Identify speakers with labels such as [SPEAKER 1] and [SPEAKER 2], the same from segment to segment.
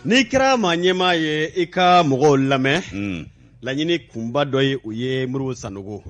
[SPEAKER 1] N'i kɛra maa ɲɛmaa ye, i ka mɔgɔw lamɛn. Laɲini kunba dɔ ye o ye, Modibo Sanogo.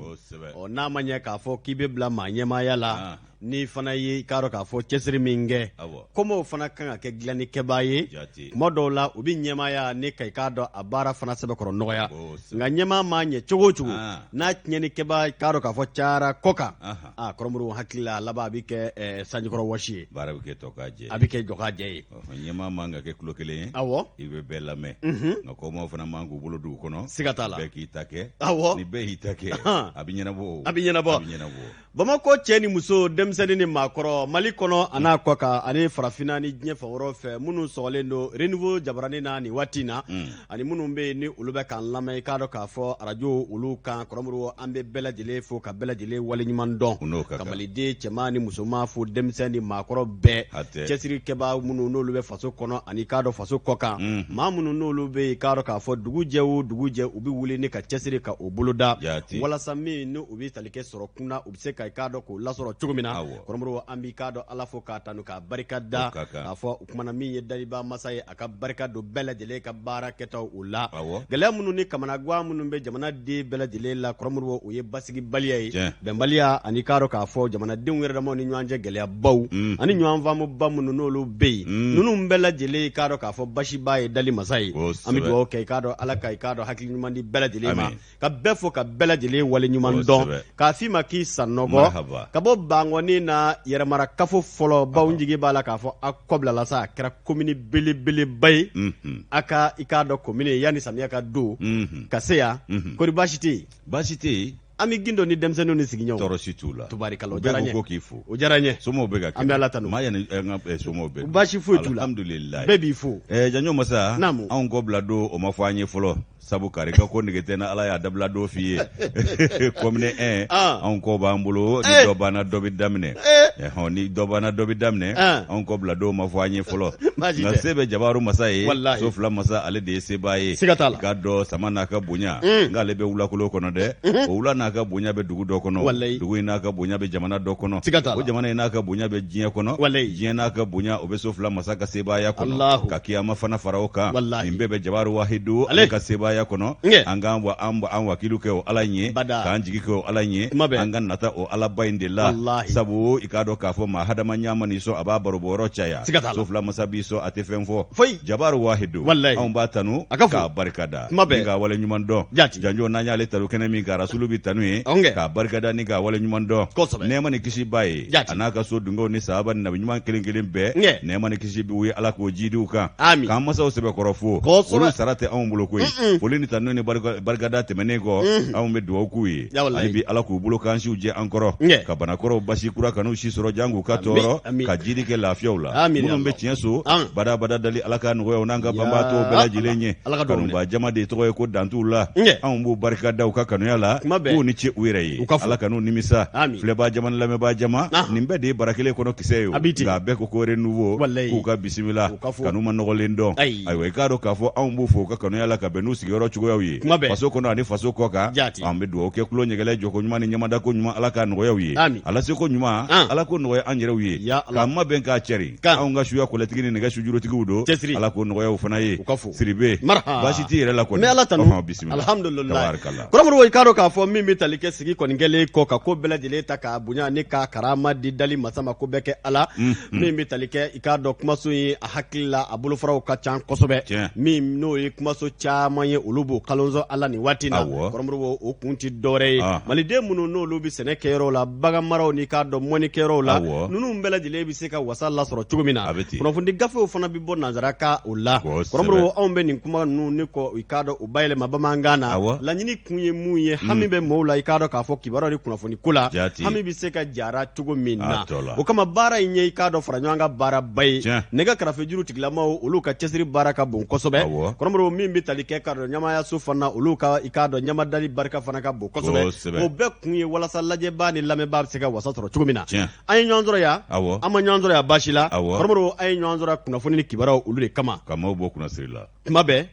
[SPEAKER 1] Ɔ, n'a ma ɲɛ k'a fɔ k'i bɛ bila maa ɲɛmaaya la, n'i fana ye, i k'a dɔn k'a fɔ cɛsiri min kɛ, kɔmɔw fana kan ka kɛ dilannikɛbaa ye. Tuma dɔw la, u bɛ ɲɛmaaya ni ka i k'a dɔn a baara fana sɛbɛkɔrɔ nɔgɔya. Nka ɲɛmaa maa ɲɛ cogo o cogo, n'a tiɲɛnikɛbaa, i k'a dɔn k'a fɔ cayara kɔ kan, aa, kɔrɔ hakili la, a laban a bɛ kɛ sanjikɔrɔ wɔsi ye.
[SPEAKER 2] Baara bɛ kɛ tɔ
[SPEAKER 1] a bɛ kɛ jɔ jɛ ye.
[SPEAKER 2] Ɲɛmaa man ka kɛ tulo kelen ye.
[SPEAKER 1] Awɔ.
[SPEAKER 2] I bɛ bɛɛ lamɛn. Nka kɔmaw fana man k'u bolo dugu kɔnɔ.
[SPEAKER 1] Siga t'a la.
[SPEAKER 2] Bɛɛ k'i ta kɛ.
[SPEAKER 1] Awɔ.
[SPEAKER 2] Ni bɛɛ y'i ta kɛ, a bɛ ɲɛnabɔ.
[SPEAKER 1] A bɛ ɲɛnabɔ.
[SPEAKER 2] A bɛ ɲɛnabɔ.
[SPEAKER 1] Bamakɔ cɛ ni muso, denmisɛnnin ni maakɔrɔ, Mali kɔnɔ a n'a kɔ kan ani farafinna ni diɲɛ fan wɛrɛw fɛ, minnu sɔgɔlen don Renouveau jabaranin na nin waati in na, ani minnu bɛ yen ni olu bɛ k'an lamɛn, i k'a dɔn k'a fɔ arajo olu kan, kɔrɔ Modibo, an bɛ bɛɛ lajɛlen fo ka bɛɛ lajɛlen waleɲuman dɔn, ka maliden cɛman ni musoman fo, denmisɛn ni maakɔrɔ bɛɛ, cɛsirikɛbaa minnu n'olu bɛ faso kɔnɔ ani k'a dɔn faso kɔ kan, maa minnu n'olu bɛ yen, k'a dɔn k'a fɔ dugu jɛ o dugu jɛ, u bɛ wuli ni ka cɛsiri ka o boloda walasa min ni u bɛ tali kɛ sɔrɔ kunda, u bɛ se ka i k'a dɔn k'o lasɔrɔ cogo min na. Kɔrɔ Modibo, an b'i k'a dɔn Ala fo k'a tanu k'a barika da, k'a fɔ o kumana min ye daliba masa ye, a ka barika don bɛɛ lajɛlen ka baara kɛtaw o la. Gɛlɛya minnu ni kamanagan minnu bɛ jamanaden bɛɛ lajɛlen la, kɔrɔ Modibo, o ye basigibaliya ye, bɛnbaliya ani k'a dɔn k'a fɔ jamanadenw yɛrɛ damaw ni ɲɔgɔn cɛ gɛlɛyabaw ani ɲɔgɔn faamuba minnu n'olu bɛ yen, ninnu bɛɛ lajɛlen, i k'a dɔn k'a fɔ basiba ye dali masa ye. An bɛ dugawu kɛ, i k'a dɔn Ala ka i k'a dɔn hakili ɲuman di bɛɛ lajɛlen ma, ka bɛɛ fo ka bɛɛ lajɛlen wale ɲuman dɔn, k'a f'i ma k'i Sanɔgɔ ka bɔ Bankɔni na, yɛrɛmara kafo fɔlɔ baw jigi b'a la k'a fɔ a kɔbilala sa, a kɛra komini belebeleba ye. A ka i k'a dɔn komini yanni samiya ka don ka se yan. Kori, baasi tɛ yen?
[SPEAKER 2] Baasi tɛ yen.
[SPEAKER 1] An bɛ gindo ni denmisɛnninw ni sigiɲɔgɔnw.
[SPEAKER 2] Tɔɔrɔ si t'u la.
[SPEAKER 1] Tubarikala,
[SPEAKER 2] o diyara n ye. Bɛɛ ko k'i fo.
[SPEAKER 1] O diyara n ye.
[SPEAKER 2] Somɔgɔw bɛ ka
[SPEAKER 1] kɛnɛ. An bɛ Ala tanu.
[SPEAKER 2] Maa yanni an ka somɔgɔw bɛɛ.
[SPEAKER 1] Baasi foyi t'u la.
[SPEAKER 2] Alhamdulilayi.
[SPEAKER 1] Bɛɛ b'i fo.
[SPEAKER 2] Janjo masa.
[SPEAKER 1] Naamu.
[SPEAKER 2] Anw kɔ bila don, o ma fɔ an ye fɔlɔ. Sabu kari ka ko nege tɛ na, Ala y'a dabila don f'i ye. Commune 1, anw kɔ b'an bolo, ni dɔ banna dɔ bɛ daminɛ. Ɛhɔn, ni dɔ banna dɔ bɛ daminɛ. Anw kɔ bila don ma fɔ an ye fɔlɔ. Nka se bɛ jabaru masa ye. So fila masa, ale de ye sebaa ye.
[SPEAKER 1] Siga t'a
[SPEAKER 2] la. I k'a dɔn sama n'a ka bonya. Nka ale bɛ wulakolo kɔnɔ dɛ. O wula n'a ka bonya bɛ dugu dɔ kɔnɔ. Dugu in n'a ka bonya bɛ jamana dɔ kɔnɔ.
[SPEAKER 1] Siga t'a la.
[SPEAKER 2] O jamana in n'a ka bonya bɛ diɲɛ kɔnɔ. Diɲɛ n'a ka bonya, o bɛ so fila masa ka sebaaya kɔnɔ. Ka kiyama fana fara o kan. Nin bɛɛ bɛ jabaru wahidu ale ka sebaaya kɔnɔ. An k'an an wakilu kɛ o Ala in ye, k'an jigi kɛ o Ala in ye, an ka nata o Alaba in de la. Sabu i k'a dɔn k'a fɔ maa hadama ɲa man'i sɔn, a b'a barobɔyɔrɔ caya. So fila masa b'i sɔn, a tɛ fɛn fɔ. Jabaru wahidu, anw b'a tanu k'a barika da ni k'a wale ɲuman dɔn. Janjo, n'an y'ale tanu kɛnɛ min kan, rasulu bɛ tanu ye k'a barika da ni k'a wale ɲuman dɔn. Nɛɛma ni kisi b'a ye, a n'a ka so dungew ni sahaba ni nabi ɲuman kelen kelen bɛɛ. Nɛɛma ni kisi b'u ye, Ala k'o jiidi u kan. K'an masaw sɛbɛkɔrɔ fo, olu sara tɛ anw bolo koyi. Foli ni tanu ni barikada tɛmɛnen kɔ, anw bɛ dugawu k'u ye hali bi, Ala k'u bolo k'an siw jɛ an kɔrɔ, ka banakɔrɔw basi kura kan'u si sɔrɔ jan k'u ka tɔɔrɔ, ka jiidi kɛ lafiyaw la. Minnu bɛ tiɲɛ so badabada dali, Ala ka nɔgɔya u n'an ka banbaatɔw bɛɛ lajɛlen ye. Kanubaa jama de tɔgɔ ye ko dan t'u la. Anw b'u barika da u ka kanuya la, k'u ni ce u yɛrɛ ye, Ala kan'u nimisa. Filɛbaa jama ni lamɛnbaa jama, nin bɛɛ de ye bara kelen kɔnɔ kisɛ ye, nka a bɛɛ ko ko Renouveau, k'u ka bisimila, kanu ma nɔgɔlen dɔn. Ayiwa, i k'a dɔn k'a fɔ anw b'u fo u ka kanuya la ka bɛn n'u sigiyɔrɔ cogoyaw ye, faso kɔnɔ ani faso kɔ kan. An bɛ dugawu kɛ tulo ɲɛgɛlɛ jɔko ɲuman ni ɲamadako ɲuman, Ala k'a nɔgɔya u ye. Ala seko ɲuman, Ala k'o nɔgɔya an yɛrɛw ye, k'an mabɛn k'a cɛri. Anw ka suya kɔlɛtigi ni nɛgɛ sujurutigiw don, Ala k'o nɔgɔya u fana ye. Siribe, baasi t'i yɛrɛ la kɔni?
[SPEAKER 1] Ala tanu, alhamdulilayi. Kɔrɔ Modibo, i k'a dɔn k'a fɔ min bɛ tali kɛ sigi kɔni kɛlen kɔ ka ko bɛɛ lajɛlen ta k'a bonya ni k'a karama di dali masa ma, ko bɛɛ kɛ Ala. Min bɛ tali kɛ, i k'a dɔn kumaso ye, a hakili la a bolofaraw ka ca kosɛbɛ, min n'o ye kumaso caman ye, olu b'o kalonsɔn ala nin waati na. Kɔrɔ Modibo, o kun tɛ dɔwɛrɛ ye, maliden minnu n'olu bɛ sɛnɛ kɛyɔrɔw la, bagan maraw n'i k'a dɔn mɔni kɛyɔrɔw la, ninnu bɛɛ lajɛlen bɛ se ka wasa lasɔrɔ cogo min na. Kunnafoni gafew fana bɛ bɔ nansara kan o la. Kɔrɔ Modibo, anw bɛ nin kuma ninnu ni kɔ, i k'a dɔn u bayɛlɛma bamanankan na. Laɲini kun ye mun ye? Hami bɛ maaw la, i k'a dɔn k'a fɔ kibaruyaw ni kunnafoni ko la, hami bɛ se ka jara cogo min na. O kama baara in ye, i k'a dɔn, fara ɲɔgɔn kan baaraba ye. Nɛgɛ karafejuru tigilamaw, olu ka cɛsiri baara ka bon kosɛbɛ. Kɔrɔ Modibo, min bɛ tali kɛ k'a dɔn ɲɛmaayaso fana, olu ka, i k'a dɔn, ɲamadali barika fana ka bon kosɛbɛ. O bɛɛ kun ye walasa lajɛbaa ni lamɛnbaa bɛ se ka wasa sɔrɔ cogo min na. An ye ɲɔgɔn sɔrɔ yan, an ma ɲɔgɔn sɔrɔ yan baasi la. Kɔrɔ Modibo, an ye ɲɔgɔn sɔrɔ kunnafoni ni kibaruyaw olu de kama,
[SPEAKER 2] ka maaw bɔ kunnasiri la
[SPEAKER 1] tuma bɛɛ,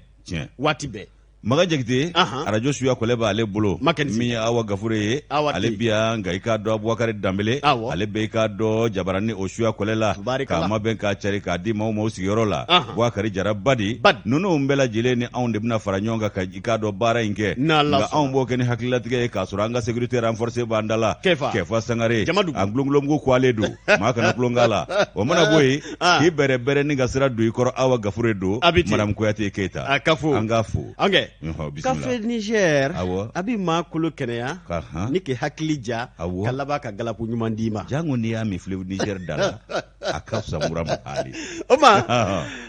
[SPEAKER 1] waati bɛɛ.
[SPEAKER 2] Makan Jakite arajo suya kɔlɛ b'ale bolo min ye Awa Gafure ye ale bi yan nka i k'a dɔn Abubakari Danbele ale bɛ i k'a dɔn jabarani o suya kɔlɛ la k'a mabɛn k'a cari k'a di maaw ma u sigiyɔrɔ la Bubakari Jara Badi ninnu bɛɛ lajɛlen ni anw de bɛna fara ɲɔgɔn kan ka i k'a dɔn baara in kɛ nka anw b'o kɛ ni hakililatigɛ ye k'a sɔrɔ an ka sécurité renforcée b'an da la Kɛfa Sangare a gulongulonmugu kwalen don maa kana tulon k'a la o mana bɔ yen ah. k'i bɛrɛ bɛrɛ ni ka sira don i kɔrɔ Awa Gafure don madame Kuyate Keyita
[SPEAKER 1] a ka fo
[SPEAKER 2] an k'a fo
[SPEAKER 1] Café Niger a bɛ maa kolo kɛnɛya ni k'i hakili ja ka laban ka galabu ɲuman d'i ma
[SPEAKER 2] jango n'i y'a min Fleuve Niger da la a ka fisa mura ma
[SPEAKER 1] hali o ma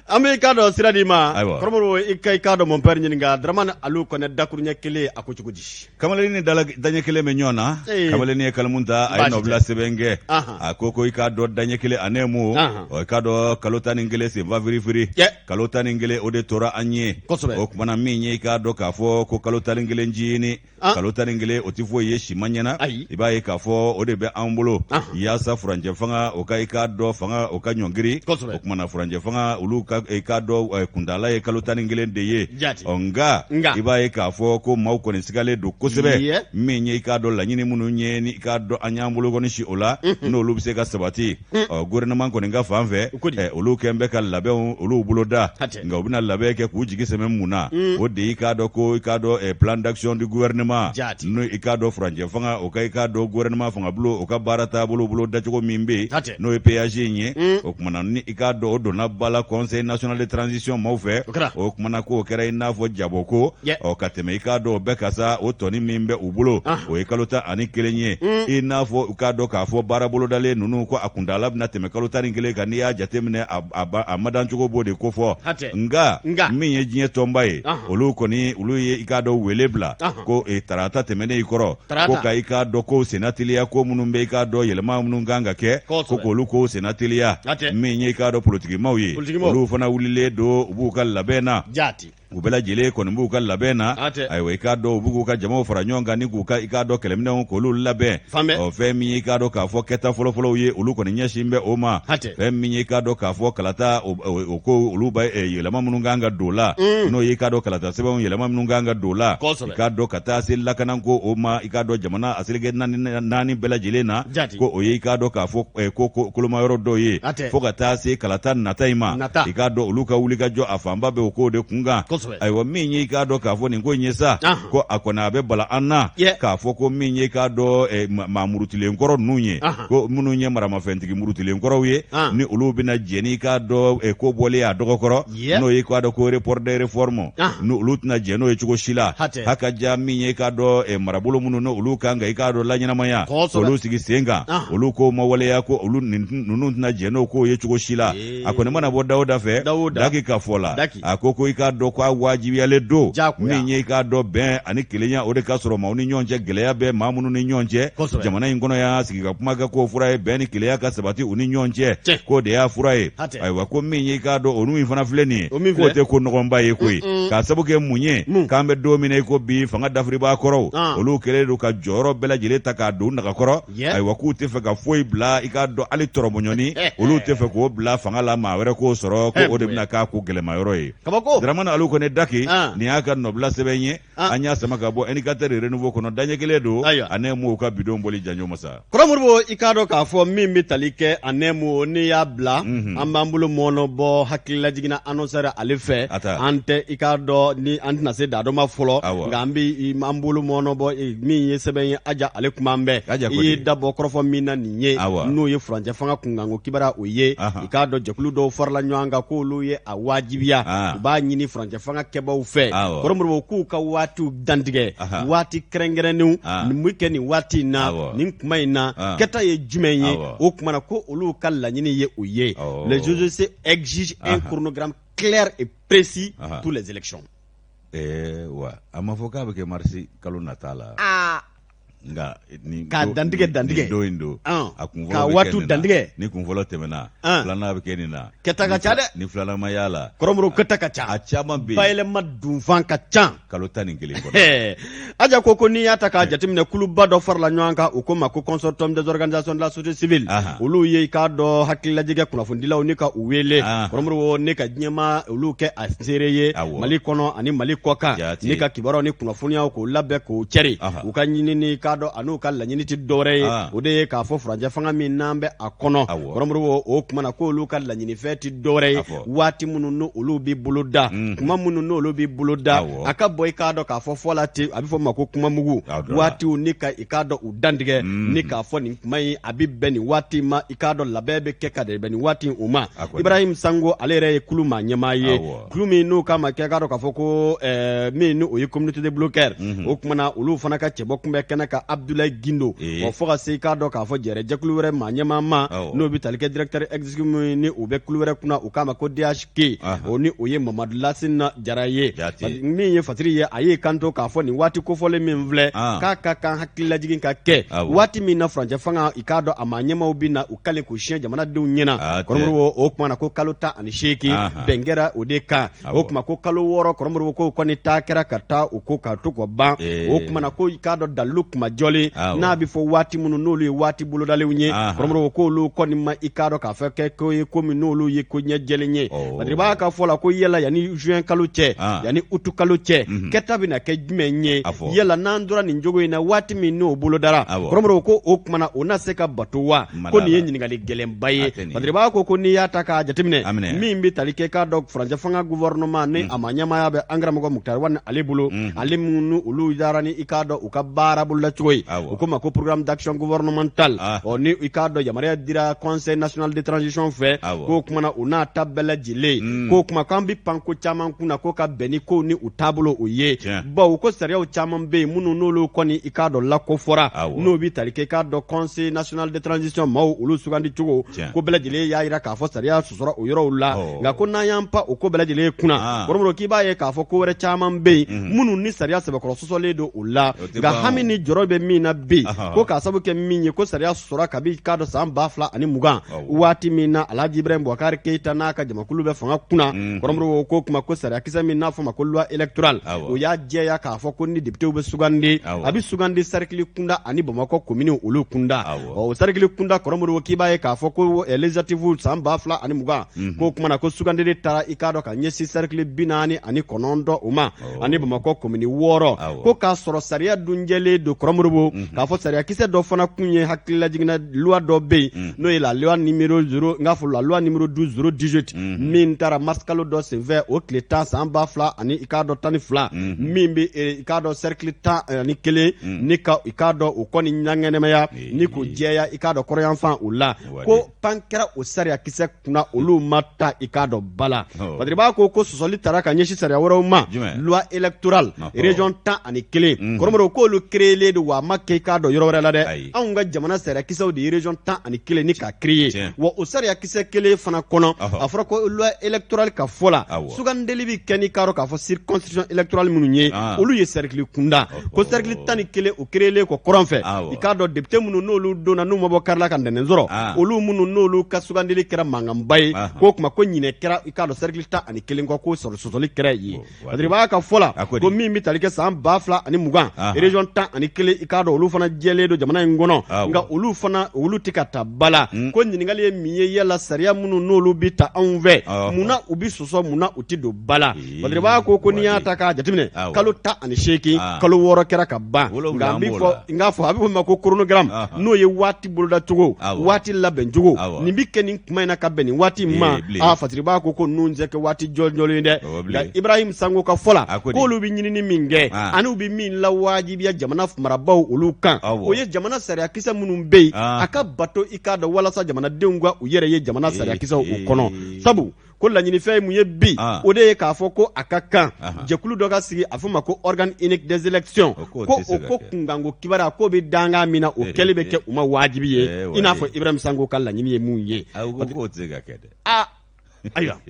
[SPEAKER 1] an bɛ i k'a dɔn sira d'i ma kɔrɔmɔrɔ i ka i k'a dɔn mon père ɲininka Dramane Alu Kɔnɛ dakuruɲɛ kelen a ko cogo di
[SPEAKER 2] Kamalen ni daɲɛ kelen bɛ ɲɔgɔn na kamalen ye kalimu ta a ye nɔbila sɛbɛn kɛ a ko ko i k'a dɔn daɲɛ kelen ani mu i k'a dɔn kalo 11 senfa firifiri kalo 11 o de tora an ye o tuma na min ye i k'a dɔn k'a fɔ ko kalo 11 ncinin kalo 11 o tɛ foyi ye si ma ɲɛna i b'a ye k'a fɔ o de bɛ an bolo yaasa furancɛ fanga o ka i k'a dɔn fanga o ka ɲɔngiri o tuma na furancɛ fanga olu ka i k'a dɔn kuntaala ye kalo 11 de ye ɔ nka i b'a ye k'a fɔ ko maaw kɔni sigalen don kosɛbɛ min ye i k'a dɔn laɲini minnu ye ni i k'a dɔn an y'an bolo kɔni sin o la n'olu bɛ se ka sabati ɔ gouvernement kɔni ka fan fɛ olu kɛn bɛ ka labɛnw olu boloda nka u bɛna labɛn kɛ k'u jigi sɛmɛ mun na o de i k'a dɔn ko i k'a dɔn plan d'action du gouvernement n'o i k'a dɔn furancɛ fanga o ka i k'a dɔn gouvernement fangabulon o ka baara taabolo bolo dacogo min bɛ yen n'o ye PAG in ye o tuma na ni i k'a dɔn o donna ba la conseil national de transition maaw fɛ o tuma na k'o kɛra i n'a fɔ jabɔ ko ɔ ka tɛmɛ i k'a dɔn o bɛɛ ka sa o tɔni min bɛ u bolo o ye kalo 11 ye i n'a fɔ u k'a dɔn k'a fɔ baara bolodalen ninnu ko a kuntaala bɛna tɛmɛ kalo 11 kan n'i y'a jateminɛ a madancogo b'o de kofɔ nka min ye diɲɛ tɔnba ye olu kɔni olu ye i k'a dɔn wele bila ko tarata tɛmɛnen i kɔrɔ ko ka i k'a dɔn ko senna teliya ko minnu bɛ i k'a dɔn yɛlɛma minnu kan ka kɛ ko k'olu ko senna teliya min ye i k'a dɔn politikimaw ye olu fana wulilen don u b'u ka labɛn na u bɛɛ lajɛlen kɔni b'u ka labɛn na ayiwa i k'a dɔn u b'u k'u ka jamaw fara ɲɔgɔn kan ni k'u ka i k'a dɔn kɛlɛminɛnw k'olu labɛn ɔ fɛn min ye i k'a dɔn k'a fɔ kɛta fɔlɔfɔlɔw ye olu kɔni ɲɛsin bɛ o ma fɛn min ye i k'a dɔn k'a fɔ kalata o ko olu bɛ yɛlɛma minnu kan ka don la n'o ye i k'a dɔn kalata sɛbɛnw yɛlɛma minnu kan ka don la i k'a dɔn ka taa se lakanako o ma i k'a dɔn jamana a seleke naani bɛɛ lajɛlen na ko o ye i k'a dɔn k'a fɔ ko kolomayɔrɔ dɔw ye fo ka taa se kalata nata in ma i k'a dɔn olu ka wulikajɔ a fanba bɛ o kow de kunkan ayiwa min ye i k'a dɔn k'a fɔ nin ko in ye sa ko a kɔni a bɛ bala an na k'a fɔ ko min ye i k'a dɔn maa murutilen kɔrɔ ninnu ye ko minnu ye maramafɛntigi murutilen kɔrɔw ye ni olu bɛna jɛn n'i k'a dɔn ko bɔlen a dɔgɔkɔrɔ n'o ye k'a dɔn ko report des réformes ni olu tɛna jɛn n'o ye cogo si la haka ja min ye k'a dɔn marabolo minnu n'olu kan ka i k'a dɔn laɲɛnamaya olu sigi sen kan olu ko ma waleya ko olu ninnu tɛna jɛn n'o kow ye cogo si la a kɔni mana bɔ da o da fɛ daki ka fɔ la a ko ko i k'a dɔn ko a wajibiyalen don min ye i k'a dɔn bɛn ani kelenya o de ka sɔrɔ maaw ni ɲɔgɔn cɛ gɛlɛya bɛ maa minnu ni ɲɔgɔn cɛ jamana in kɔnɔ yan sigi ka kuma kɛ k'o fura ye bɛn ni kelenya ka sabati u ni ɲɔgɔn cɛ k'o de y'a fura ye ayiwa ko min ye i k'a dɔn o min fana filɛ nin ye k'o tɛ ko nɔgɔnba ye koyi k'a sabu kɛ mun ye k'an bɛ don min na i ko bi fanga dafiribaa kɔrɔw ah. olu kɛlen don ka jɔyɔrɔ bɛɛ lajɛlen ta k'a don naga kɔrɔ ayiwa k'u tɛ fɛ ka foyi bila i k'a dɔn hali tɔrɔmɔɲɔni olu tɛ fɛ k'o bila fanga la maa wɛrɛ k'o sɔrɔ ko o de bɛna k'a ko gɛlɛmayɔrɔ ye Dramane Alu Kɔnɛ Daki ah. nin y'a ka nɔbila sɛbɛn ye ah. an y'a sama ka bɔ indicateur renouveau kɔnɔ daɲɛ kelen don ANEM ka bidon bɔli janjo masa
[SPEAKER 1] Kɔrɔ Modibo i k'a dɔn k'a fɔ min bɛ tali kɛ ANEM n'i y'a bila an b'an bolo mɔɔnɔ bɔ hakililajigin na annonceur ale fɛ an tɛ i k'a dɔn ni an tɛna se da dɔ ma fɔlɔ nka an bɛ an bolo mɔɔnɔ bɔ min ye sɛbɛn ye Aja ale kuma an bɛɛ i ye dabɔ kɔrɔfɔ min na nin ye n'o ye furancɛ fanga kunkanko kibaruya o ye i k'a dɔn jɛkulu dɔw farala ɲɔgɔn kan k'olu ye a wajibiya u b'a ɲini furancɛ fanga kɛbaaw fɛ Kɔrɔ Modibo k'u ka waatiw dantigɛ waati kɛrɛnkɛrɛnnenw nin bɛ kɛ nin waati in na nin kuma in na kɛta ye jumɛn ye o kuma na ko olu ka laɲini ye o ye les OGC exigent un chronogramme clair et précis pour les élections
[SPEAKER 2] wa a ma fɔ k'a bɛ kɛ marisi kalo nata la. Nka
[SPEAKER 1] nin k'a dantigɛ dantigɛ
[SPEAKER 2] don in don
[SPEAKER 1] a kun ka waati dantigɛ
[SPEAKER 2] ni kun fɔlɔ tɛmɛna filanan bɛ kɛ nin na
[SPEAKER 1] kɛta ka ca dɛ
[SPEAKER 2] ni filanan ma y'a la
[SPEAKER 1] kɔrɔmuru kɛta ka ca
[SPEAKER 2] a caman bɛ
[SPEAKER 1] yen bayɛlɛma dunfan ka ca
[SPEAKER 2] kalo 11 kɔnɔ
[SPEAKER 1] aja ko n'i y'a ta k'a jateminɛ kuluba dɔ farala ɲɔgɔn kan u ko ma ko consortium des organisations de la société civile olu ye i k'a dɔn hakililajigin kunnafonidilaw ni ka u wele kɔrɔmuru ni ka diɲɛmaa olu kɛ a seere ye mali kɔnɔ ani mali kɔkan ni ka kibaruyaw ni kunnafoniyaw k'o labɛn k'o cɛri u ka ɲinini k'a dɔn an'u ka laɲini tɛ dɔwɛrɛ ye o de ye k'a fɔ furancɛ fanga min n'an bɛ a kɔnɔ kɔrɔmuru o tuma na k'olu ka laɲinifɛn tɛ dɔwɛrɛ ye waati minnu n'olu bɛ bolo da kuma minnu n'olu bɛ bolo da a ka bɔ i k'a dɔn k'a fɔ fɔ la ten a bɛ fɔ ma ko kuma mugu waatiw ni ka i k'a dɔn u dantigɛ ni k'a fɔ nin kuma in a bɛ bɛn nin waati ma i k'a dɔn labɛn bɛ kɛ ka bɛn nin waati o ma Ibrahim Sango ale yɛrɛ ye kulu maa ɲɛmaa ye kulu min n'u k'a ma kɛ k'a dɔn k'a fɔ ko min ni o ye communauté des blogueurs o tuma na olu fana ka cɛbɔ kun bɛ kɛnɛ kan Abdoulaye Guindo wa fo ka se i k'a dɔn k'a fɔ jɛrɛ jɛkulu wɛrɛ maa ɲɛmaa ma n'o bɛ tali kɛ directeur exécutif min ni u bɛ kulu wɛrɛ kunna u k'a ma ko DHK o ni o ye Mamadu Lasina Jara ye min ye Fatiri ye a y'i kanto k'a fɔ nin waati kofɔlen min filɛ k'a ka kan hakililajigin ka kɛ waati min na furancɛ fanga i k'a dɔn a maa ɲɛmaaw bɛ na u kale k'u siɲɛ jamanadenw ɲɛna kɔrɔmuru o tuma na ko kalo 18 bɛn kɛra o de kan o tuma ko kalo 6 kɔrɔmuru ko kɔni taa kɛra ka taa u ko ka to ka ban o tuma na ko i k'a dɔn dalilu kuma jɔlen n'a bɛ fɔ waati minnu n'olu ye waati bolodalenw ye kɔrɔmuru k'olu kɔni ma i k'a dɔn k'a fɔ kɛ ko ye ko min n'olu ye ko ɲɛ jɛlen ye Badiriba ka fɔ la ko yala yanni juin kalo cɛ yanni août kalo cɛ kɛta bɛna kɛ jumɛn ye yala n'an tora nin cogo in na waati min n'o bolodara kɔrɔmuru ko o tuma na o na se ka bato wa ko nin ye ɲininkali gɛlɛnba ye Badiriba ko n'i y'a ta k'a jateminɛ min bɛ tali kɛ k'a dɔn furancɛ fanga gouvernement ni a maa ɲɛmaaya bɛ an karamɔgɔ Moctar Ouane ale bolo ale minnu olu dara ni i k'a dɔn u ka baara bololacogo ye u ko ma ko programme d'action gouvernemental ɔ ni i k'a dɔn yamaruya dira conseil national de transition fɛ k'o tuma na u n'a ta bɛɛ lajɛlen k'o tuma k'an bɛ pan ko caman kunna ko ka bɛn ni kow ni u taabolo o ye bawo ko sariyaw caman bɛ yen minnu n'olu kɔni i k'a dɔn lakofɔra n'o bɛ tali kɛ i k'a dɔn conseil national de transition maaw olu sugandi cogo ko bɛɛ lajɛlen y'a jira k'a fɔ sariya sɔsɔra o yɔrɔw la nka ko n'an y'an pan o ko bɛɛ lajɛlen kunna kɔrɔmuru k'i b'a ye k'a fɔ ko wɛrɛ caman bɛ yen minnu ni sariya sɛbɛkɔrɔ sɔsɔlen don o la nka hami ni jɔrɔ bɛ min na bi ko k'a sabu kɛ min ye ko sariya sɔsɔra kabi k'a dɔn san 2020 waati min na Alhaji Ibrahim Boubacar Keita n'a ka jamakulu bɛ fanga kunna kɔrɔmuru ko kuma ko sariyakisɛ min n'a fɔ ma ko loi électorale o y'a jɛya k'a fɔ ko ni députéw bɛ sugandi a bɛ sugandi cercle kunda ani Bamakɔ komini olu kunda o cercle kunda kɔrɔmuru k'i b'a ye k'a fɔ ko législative san 2020 k'o kuma na ko sugandili taara i k'a dɔn ka ɲɛsin cercle 49 o ma ani Bamakɔ komini 6 ko k'a sɔrɔ sariya dun jɛlen don kɔrɔmuru k'a fɔ sariyakisɛ dɔ fana kun ye hakililajiginna loi dɔ bɛ yen n'o ye la loi numéro 0 n k'a fɔ la loi numéro 12 018 min taara mars kalo dɔ senfɛ o tile 10 san ba fila ani i k'a dɔn 12 min bɛ i k'a dɔn cercle 11 ni ka i k'a dɔn o kɔni ɲɛnamaya ni k'o jɛya i k'a dɔn kɔrɔyanfan o la ko pan kɛra o sariyakisɛ kunna olu ma ta i k'a dɔn ba la Badiriba ko ko sɔsɔli taara ka ɲɛsin sariya wɛrɛw ma loi électorale région 11 kɔrɔmuru k'olu créelen don wa a ma kɛ i k'a dɔn yɔrɔ wɛrɛ la dɛ anw ka jamana sariyakisɛw de ye région 11 ni ka créer wa o sariyakisɛ kelen fana kɔnɔ a fɔra ko loi électorale ka fɔ la sugandili bɛ kɛ n'i k'a dɔn k'a fɔ circonscription électorale minnu ye olu ye cercle kunda ko cercle 11 o créelen kɔ kɔrɔn fɛ i k'a dɔn député minnu n'olu donna n'u ma bɔ kari la ka ntɛnɛn sɔrɔ olu minnu n'olu ka sugandili kɛra mankanba ye k'o tuma ko ɲinɛ kɛra i k'a dɔn cercle 11 kɔ ko sɔrɔ sɔsɔli kɛra yen Badiriba ka fɔ la ko min bɛ tali kɛ san 2020 région 11 i k'a dɔn olu fana jɛlen don jamana in kɔnɔ nka olu fana olu tɛ ka ta ba la ko ɲininkali ye min ye yala sariya minnu n'olu bɛ ta anw fɛ munna u bɛ sɔsɔ munna u tɛ don ba la Badiriba ko ko n'i y'a ta k'a jateminɛ kalo 18 kalo 6 kɛra ka ban nka n bɛ fɔ n k'a fɔ a bɛ fɔ o ma ko chronogramme n'o ye waati bolodacogo waati labɛncogo nin bɛ kɛ nin kuma in na ka bɛn nin waati in ma aa Fasiriba ko ko ninnu tɛ kɛ waati jɔnjɔlen ye dɛ nka Ibrahim Sango ka fɔ la k'olu bɛ ɲinini min kɛ ani u bɛ min lawajibiya jamana marabaaw olu kan o ye jamana sariyakisɛ minnu bɛ yen a ka bato i k'a dɔn walasa jamanadenw ka u yɛrɛ ye jamana sariyakisɛw o kɔnɔ sabu ko laɲinifɛn ye mun ye bi o de ye k'a fɔ ko a ka kan jɛkulu dɔ ka sigi a fɔ ma ko organe unique des élections ko o ko kunkanko kibaruya k'o bɛ dankan min na o kɛli bɛ kɛ u ma wajibi ye i n'a fɔ Ibrahim Sango ka laɲini ye mun ye.
[SPEAKER 2] Ayiwa.
[SPEAKER 1] Ayiwa.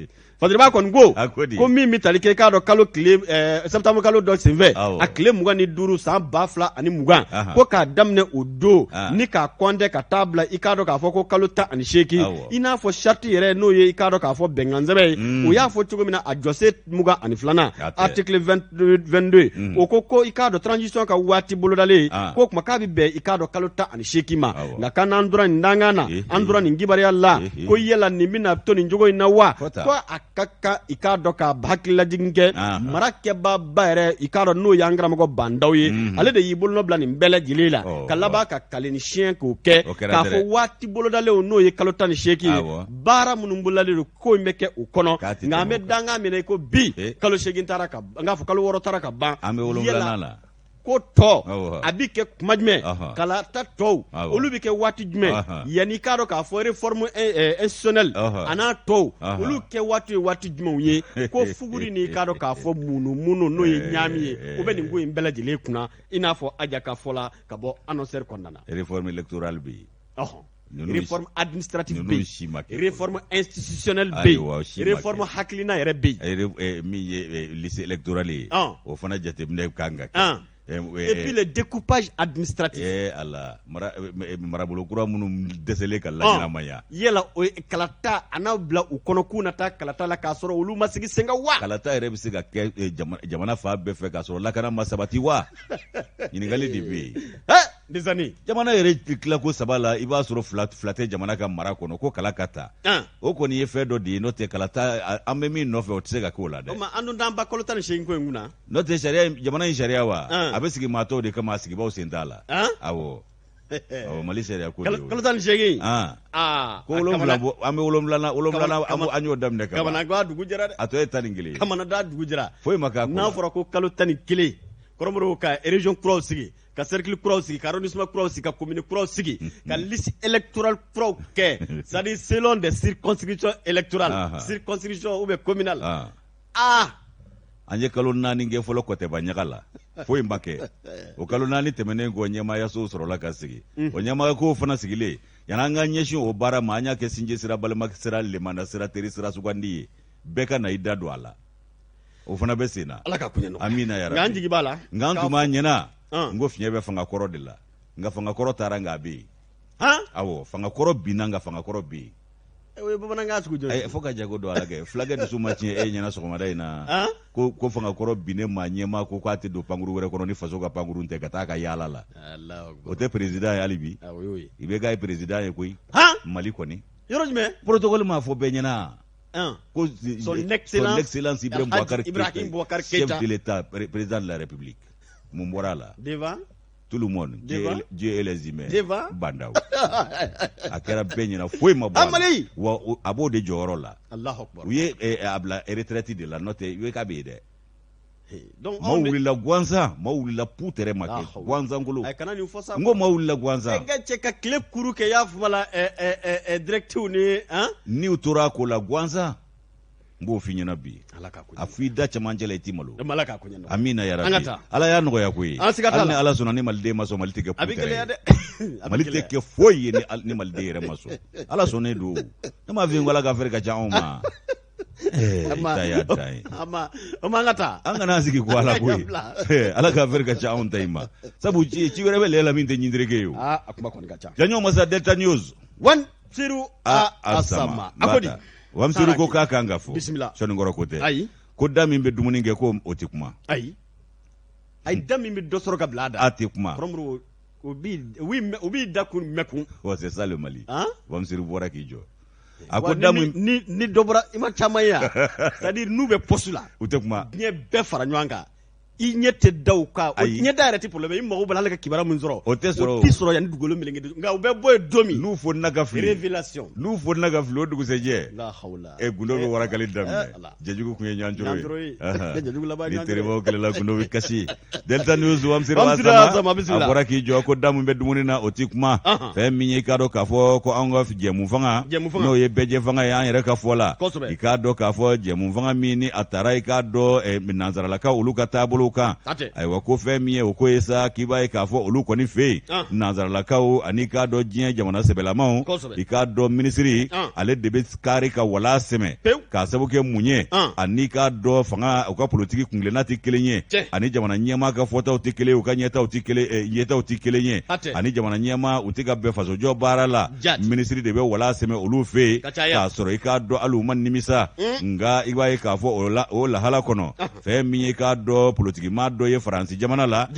[SPEAKER 1] Fadiriba kɔni ko ko min bɛ tali kɛ i k'a dɔn kalo tile septembre kalo dɔ senfɛ a tile 25 san 2020 ko k'a daminɛ o don ni k'a kɔntɛ ka taa bila i k'a dɔn k'a fɔ ko kalo 18 i n'a fɔ charte yɛrɛ n'o ye i k'a dɔn k'a fɔ bɛnkansɛbɛn ye o y'a fɔ cogo min na a jɔsen 22nan article 22 o ko ko i k'a dɔn transition ka waati bolodalen ko kuma k'a bɛ bɛn i k'a dɔn kalo 18 ma nka ka n'an tora nin dankan na an tora nin kibaruya la ko yala nin bɛna to nin cogo in na wa ko a ka kan i k'a dɔn ka hakililajigin kɛ mara kɛbaaba yɛrɛ i k'a dɔn n'o y'an karamɔgɔ Ba Ndaw ye ale de y'i bolonɔ bila nin bɛɛ lajɛlen la ka laban ka kale ni siɲɛ k'o kɛ k'a fɔ waati bolodalenw n'o ye kalo 18 ye baara minnu bolodalen don ko in bɛ kɛ o kɔnɔ nka an bɛ dankan min na i ko bi kalo 8 taara ka n k'a fɔ kalo 6 taara ka ban
[SPEAKER 2] an bɛ wolonwulanan la
[SPEAKER 1] ko tɔ a bɛ kɛ kuma jumɛn kalata tɔw olu bɛ kɛ waati jumɛn yanni i k'a dɔn k'a fɔ réforme institutionnelle a n'a tɔw olu kɛ waati ye waati jumɛnw ye ko fuguri ni i k'a dɔn k'a fɔ munumunu n'o ye ɲaami ye o bɛ nin ko in bɛɛ lajɛlen kunna i n'a fɔ Aja ka fɔ la ka bɔ annonceur kɔnɔna na
[SPEAKER 2] réforme électorale bɛ yen
[SPEAKER 1] réforme administrative bɛ yen réforme institutionnelle bɛ yen réforme hakilina yɛrɛ bɛ
[SPEAKER 2] yen min ye liste électorale ye o fana jateminɛ kan ka
[SPEAKER 1] kɛ et puis le découpage administratif
[SPEAKER 2] ee ala marabolo kura minnu dɛsɛlen ka laɲɛnamaya
[SPEAKER 1] yala o kalata a n'a bila u kɔnɔ k'u na taa kalata la k'a sɔrɔ olu ma sigi sen kan wa
[SPEAKER 2] kalata yɛrɛ bɛ se ka kɛ jamana fan bɛɛ fɛ k'a sɔrɔ lakana ma sabati wa ɲininkali de bɛ yen
[SPEAKER 1] Dezani
[SPEAKER 2] jamana yɛrɛ tilako saba la i b'a sɔrɔ fila fila tɛ jamana ka mara kɔnɔ ko kala ka ta o kɔni ye fɛn dɔ de ye n'o tɛ kalata an bɛ min nɔfɛ o tɛ se ka k'o la dɛ
[SPEAKER 1] an dun t'an ba kalo 18 ko in kunna
[SPEAKER 2] n'o tɛ sariya jamana in sariya wa a bɛ sigi maa tɔw de kama a sigibaaw sen t'a la awɔ awɔ mali sariya ko de
[SPEAKER 1] y'o ye kalo 18
[SPEAKER 2] ko wolonwula bɔ an bɛ wolonwulanan wolonwulanan an y'o daminɛ
[SPEAKER 1] ka ban kamanagan dugu jɛra dɛ
[SPEAKER 2] a tɔ ye 11 ye
[SPEAKER 1] kamanagan dugu jɛra
[SPEAKER 2] foyi ma k'a ko
[SPEAKER 1] n'a fɔra ko kalo 11 kɔrɔmɔrɔw ka région kuraw sigi ka cercle kuraw sigi ka arrondissement kuraw sigi ka commune kuraw sigi ka liste électorale kuraw kɛ c'est à dire selon des circonscriptions électorales circonscription ou bien communale
[SPEAKER 2] aa an ye kalo 4 kɛ fɔlɔ kɔtɛba ɲaga la foyi ma kɛ o kalo 4 tɛmɛnen kɔ ɲɛmaayasow sɔrɔla ka sigi o ɲɛmaayakow fana sigilen yanni an ka ɲɛsin o baara ma an y'a kɛ sinji sira balima sira lemana sira teri sira sugandi ye bɛɛ ka na i da don a la o fana bɛ sen na
[SPEAKER 1] ala ka koɲɛ nɔgɔya
[SPEAKER 2] amina yarabi
[SPEAKER 1] nka an jigi b'a la
[SPEAKER 2] nka an tun b'a ɲɛna n ko fiɲɛ bɛ fanga kɔrɔ de la nka fanga kɔrɔ taara nka a bɛ yen awɔ fanga kɔrɔ binna nka fanga kɔrɔ bɛ yen
[SPEAKER 1] o ye bamanankan sugu jumɛn ye
[SPEAKER 2] fo ka jago don ala kɛ fulakɛ dusu ma tiɲɛ e ɲɛna sɔgɔmada in na ko ko fanga kɔrɔ binnen maa ɲɛmaa ko k'a tɛ don pankuru wɛrɛ kɔnɔ ni faso ka pankuru tɛ ka taa ka yaala la o tɛ président ye hali bi IBK ye président ye koyi mali kɔni
[SPEAKER 1] yɔrɔ jumɛn
[SPEAKER 2] protocole m'a fɔ bɛɛ ɲɛna
[SPEAKER 1] ko son excellence,
[SPEAKER 2] son excellence Ibrahim Boubacar
[SPEAKER 1] Ibrahim Boubacar
[SPEAKER 2] Keïta, chef de l'État, président de la République. Mun bɔra a la?
[SPEAKER 1] Devant
[SPEAKER 2] tout le monde,
[SPEAKER 1] Devant?
[SPEAKER 2] Dieu, Dieu et les humains.
[SPEAKER 1] Devant?
[SPEAKER 2] Ba Ndaw. A kɛra bɛɛ ɲɛna foyi ma bɔ a la.
[SPEAKER 1] Mali!
[SPEAKER 2] Wa a b'o de jɔyɔrɔ la.
[SPEAKER 1] Allahu Akbar.
[SPEAKER 2] U ye a bila retraite de la n'o tɛ IBK bɛ yen dɛ.
[SPEAKER 1] Donc
[SPEAKER 2] maaw wulila gansan, maaw wulila pu tɛrɛ ma kɛ gansan kolo.
[SPEAKER 1] Ay kana nin fɔ sa.
[SPEAKER 2] N ko maaw wulila gansan.
[SPEAKER 1] E ka cɛ ka tile kuru kɛ y'a fɔ la directive ni han.
[SPEAKER 2] N'u tora a ko la gansan n b'o f'i ɲɛna bi.
[SPEAKER 1] Ala ka ko.
[SPEAKER 2] A f'i da cɛmancɛ la i t'i malo.
[SPEAKER 1] Ala ka ko ɲɛna.
[SPEAKER 2] Amina yarabi.
[SPEAKER 1] An ka taa.
[SPEAKER 2] Ala y'a nɔgɔya koyi.
[SPEAKER 1] An siga t'a la.
[SPEAKER 2] Hali ni Ala sɔnna ni maliden ma sɔn Mali tɛ kɛ
[SPEAKER 1] A bɛ gɛlɛya dɛ.
[SPEAKER 2] Mali tɛ kɛ foyi ye ni maliden yɛrɛ ma sɔn. Ala sɔnnen don. Ne m'a f'i ye ko Ala ka affaire ka ca anw ma. Ta y'a dan ye.
[SPEAKER 1] O ma an ka taa.
[SPEAKER 2] An kana sigi ko Ala koyi. Ala ka affaire ka ca anw ta in ma. Sabu ci wɛrɛ bɛ lɛ la min tɛ ɲintereke ye o.
[SPEAKER 1] Aa a kuma kɔni ka ca.
[SPEAKER 2] Janɲɔ masa Delta News.
[SPEAKER 1] Wan Seru a Asama. A ko di.
[SPEAKER 2] Wamsiru ko k'a kan ka fɔ.
[SPEAKER 1] Bisimila.
[SPEAKER 2] Sɔnnikɔrɔ ko tɛ.
[SPEAKER 1] Ayi.
[SPEAKER 2] Ko da min bɛ dumuni kɛ ko o tɛ kuma.
[SPEAKER 1] Ayi. Ayi da min bɛ dɔ sɔrɔ ka bila a da.
[SPEAKER 2] A tɛ kuma.
[SPEAKER 1] Kɔrɔmuru o b'i da kun mɛn kun.
[SPEAKER 2] Wa c'est ça le Mali.
[SPEAKER 1] Han?
[SPEAKER 2] Wamsiru bɔra k'i jɔ. A ko da min
[SPEAKER 1] ni dɔ bɔra i ma caman ye yan. C'est à dire n'u bɛ poste la.
[SPEAKER 2] U tɛ kuma.
[SPEAKER 1] Diɲɛ bɛɛ fara ɲɔgɔn kan. I ɲɛ tɛ da u kan.
[SPEAKER 2] Ayi.
[SPEAKER 1] Ɲɛ da yɛrɛ tɛ problème i mago b'a la hali ka kibaruya min sɔrɔ.
[SPEAKER 2] O tɛ sɔrɔ
[SPEAKER 1] o. tɛ sɔrɔ yanni dugukolo meleke nka u bɛ bɔ yen don min.
[SPEAKER 2] N'u fonina ka fili.
[SPEAKER 1] Révélation.
[SPEAKER 2] N'u fonina ka fili o dugusɛjɛ.
[SPEAKER 1] La hawla.
[SPEAKER 2] E gundo bɛ warakali daminɛ.
[SPEAKER 1] Ala.
[SPEAKER 2] Jɛjugu kun ye ɲɔgɔn
[SPEAKER 1] ye. Jɛjugu laban
[SPEAKER 2] Ni
[SPEAKER 1] ye ɲɔgɔn
[SPEAKER 2] teribaw kɛlɛla gundo bɛ kasi. Delta News Wamsiru
[SPEAKER 1] Wamsiru
[SPEAKER 2] Asama.
[SPEAKER 1] Asama, bisimila.
[SPEAKER 2] A bɔra k'i jɔ ko da min bɛ dumuni na o tɛ kuma. Fɛn min ye i k'a dɔn k'a fɔ ko anw ka jɛmu fanga.
[SPEAKER 1] Jɛmu fanga.
[SPEAKER 2] N'o ye bɛɛjɛ fanga ye an yɛrɛ ka fɔ la.
[SPEAKER 1] Kosɛbɛ.
[SPEAKER 2] I k'a dɔn k'a fɔ jɛmu fanga min ni a taara i k'a dɔn nansaralakaw olu ka taabolo sociaux kan. Ayiwa, ko fɛn min ye o ko ye sa, k'i b'a ye k'a fɔ olu kɔni fɛ yen, nansaralakaw ani k'a dɔn diɲɛ jamana sɛbɛlamaw, i k'a dɔn minisiri ale de bɛ kari ka wala sɛmɛ k'a sabu kɛ mun ye? Ani k'a dɔn fanga u ka politiki kuntilenna tɛ kelen ye, ani jamana ɲɛmaa ka fɔtaw tɛ kelen ye, u ka ɲɛtaw tɛ kelen yetaw tɛ kelen ye, ani jamana ɲɛmaa u tɛ ka bɛn fasojɔ baara la. Minisiri de bɛ wala sɛmɛ olu fɛ yen k'a sɔrɔ i k'a dɔn hali u ma nimisa. Nka i b'a ye k'a fɔ o lahala kɔnɔ, fɛn min ye k'a dɔn politikimaa dɔ ye Faransi jamana la,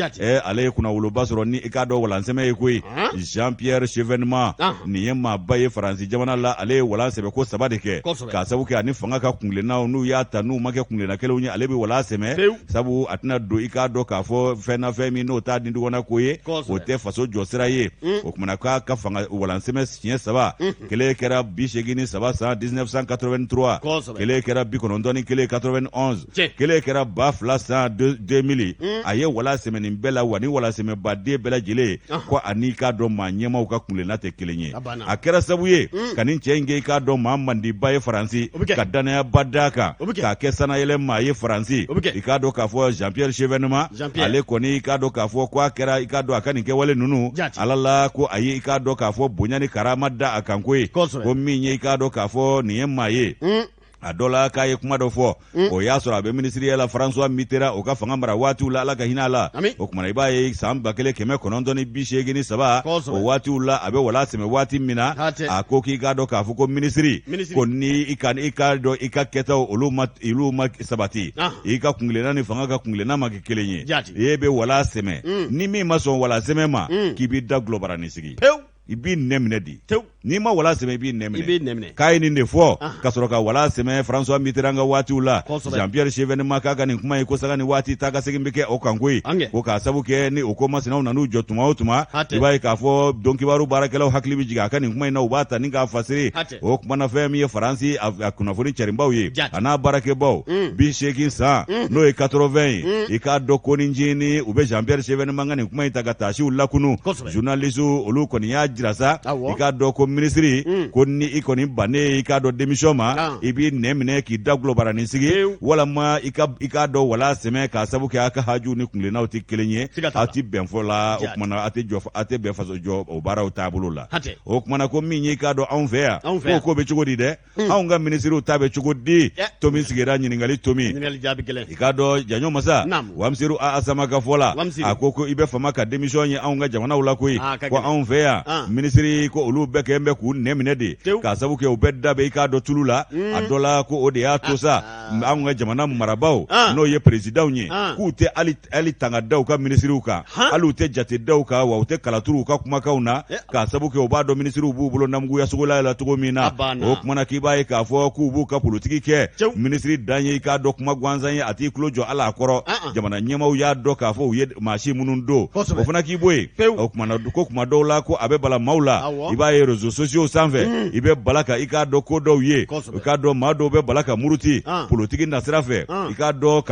[SPEAKER 2] ale ye kunnawoloba sɔrɔ ni i k'a dɔn walansɛmɛ ye koyi. Jean Pierre Chevènement, nin ye maaba ye Faransi jamana la, ale ye walan sɛmɛ ko saba de kɛ k'a sabu kɛ ani fanga ka kuntilennaw n'u y'a ta, n'u ma kɛ kuntilenna kelenw ye, ale bɛ walan sɛmɛ, sabu a tɛna don i k'a dɔn k'a fɔ fɛn na, fɛn min n'o t'a ni dugana ko ye, o tɛ faso jɔsira ye. O kumana k'a ka fanga walansɛmɛ siɲɛ saba, kelen kɛra 83 san 1983, kelen kɛra 91 91, kelen kɛra 2000 san 2000. A ye wala sɛmɛ nin bɛɛ la wa, ni wala sɛmɛbaden bɛɛ lajɛlen ko ani k'a dɔn maa ɲɛmaaw ka kuntilenna tɛ kelen ye. A kɛra sabu ye ka nin cɛ in kɛ i k'a dɔn maa mandiba ye Faransi, ka dannayaba d'a kan, k'a kɛ sanayɛlɛ maa ye Faransi. I k'a dɔn k'a fɔ Jean Pierre Chevènement, ale kɔni i k'a dɔn k'a fɔ ko a kɛra i k'a dɔn a ka nin kɛwale ninnu ala la, ko a ye i k'a dɔn k'a fɔ bonya ni karama da a kan koyi. Ko min ye i k'a dɔn k'a fɔ nin ye maa ye, a dɔ la k'a ye kuma dɔ fɔ, o y'a sɔrɔ a bɛ minisiriya la François Mitterrand o ka fanga mara waatiw la, Ala ka hinɛ a la. O kumana i b'a ye san 1983, o waatiw la, a bɛ wala sɛmɛ waati min na, a ko k'i k'a dɔn k'a fɔ ko minisiri ko ni i ka i k'a dɔn i ka kɛtaw olu ma sabati, i ka kuntilenna ni fanga ka kuntilenna ma kɛ kelen ye, e bɛ wala sɛmɛ, ni min ma sɔn wala sɛmɛ ma, k'i b'i da gulɔbaranin sigi, i b'i nɛn minɛ di, n'i ma wala sɛmɛ i b'i nɛn minɛ. K'a ye nin de fɔ ka sɔrɔ ka wala sɛmɛ François Mitterrand ka waatiw la. Jean Pierre Chevènement k'a ka nin kuma ye ko sanga ni waati taa ka segin bɛ kɛ o kan koyi, ko k'a sabu kɛ ni o ko masinaw nan'u jɔ tuma o tuma, i b'a ye k'a fɔ don kibaru baarakɛlaw hakili bɛ jigin a ka nin kuma in na, u b'a ta ni k'a fasiri. O kuma na, fɛn min ye Faransi a kunnafoni cɛrinbaw ye a n'a baarakɛbaw, 80 san, n'o ye 80 ye, i k'a dɔn ko ni ncinin u bɛ Jean Pierre Chevènement ka nin kuma in ta ka taasiw lakunu. Journaliste olu kɔni y'a jira sa, i k'a dɔn ko minisiri, ko ni i kɔni bannen i k'a dɔn démission ma, i b'i nɛn minɛ k'i da gulɔbaranin sigi, walama i k'a dɔn wala sɛmɛ, k'a sabu kɛ a ka haju ni kuntilennaw tɛ kelen ye, aw tɛ bɛn fɔ la. O kuma na, aw tɛ jɔ, aw tɛ bɛn faso jɔ o baaraw taabolo la. O kuma na, ko min ye i k'a dɔn anw fɛ yan, ko ko bɛ cogo di dɛ? Anw ka minisiriw ta bɛ cogo di? Tomi sigira ɲininkali tomi, i k'a dɔn jaɲɔ masa Wamisiru a Asama ka fɔ la, a ko ko i bɛ fama ka démission ye anw ka jamanaw la koyi. Ko anw fɛ yan, minisiri ko olu bɛɛ kɛlen bɛ k'u nɛn minɛ de, k'a sabu kɛ u bɛɛ da bɛ i k'a dɔn tulu la. A dɔ la ko o de y'a to sa, anw ka jamana marabaaw, n'o ye perezidanw ye, k'u tɛ hali tanga da u ka minisiriw kan, hali u tɛ jate da u kan, wa u tɛ kala turu u ka kumakanw na, k'a sabu kɛ u b'a dɔn minisiriw b'u bolo namuguya sogola la cogo min na. O kuma na, k'i b'a ye k'a fɔ k'u b'u ka politiki kɛ, minisiri dan ye i k'a dɔn kuma gansan ye, a t'i tulo jɔ ala a kɔrɔ. Jamana ɲɛmaaw y'a dɔn k'a fɔ u ye maa si minnu don, o fana k'i bɔ yen. O kuma na, ko kuma dɔw la ko a bɛ bala maaw la, i b'a ye réseaux sociaux sanfɛ, i bɛ bala ka i k'a dɔn ko dɔw ye, i k'a dɔn maa dɔw bɛ bala ka muruti politiki nasira fɛ, i k'a dɔn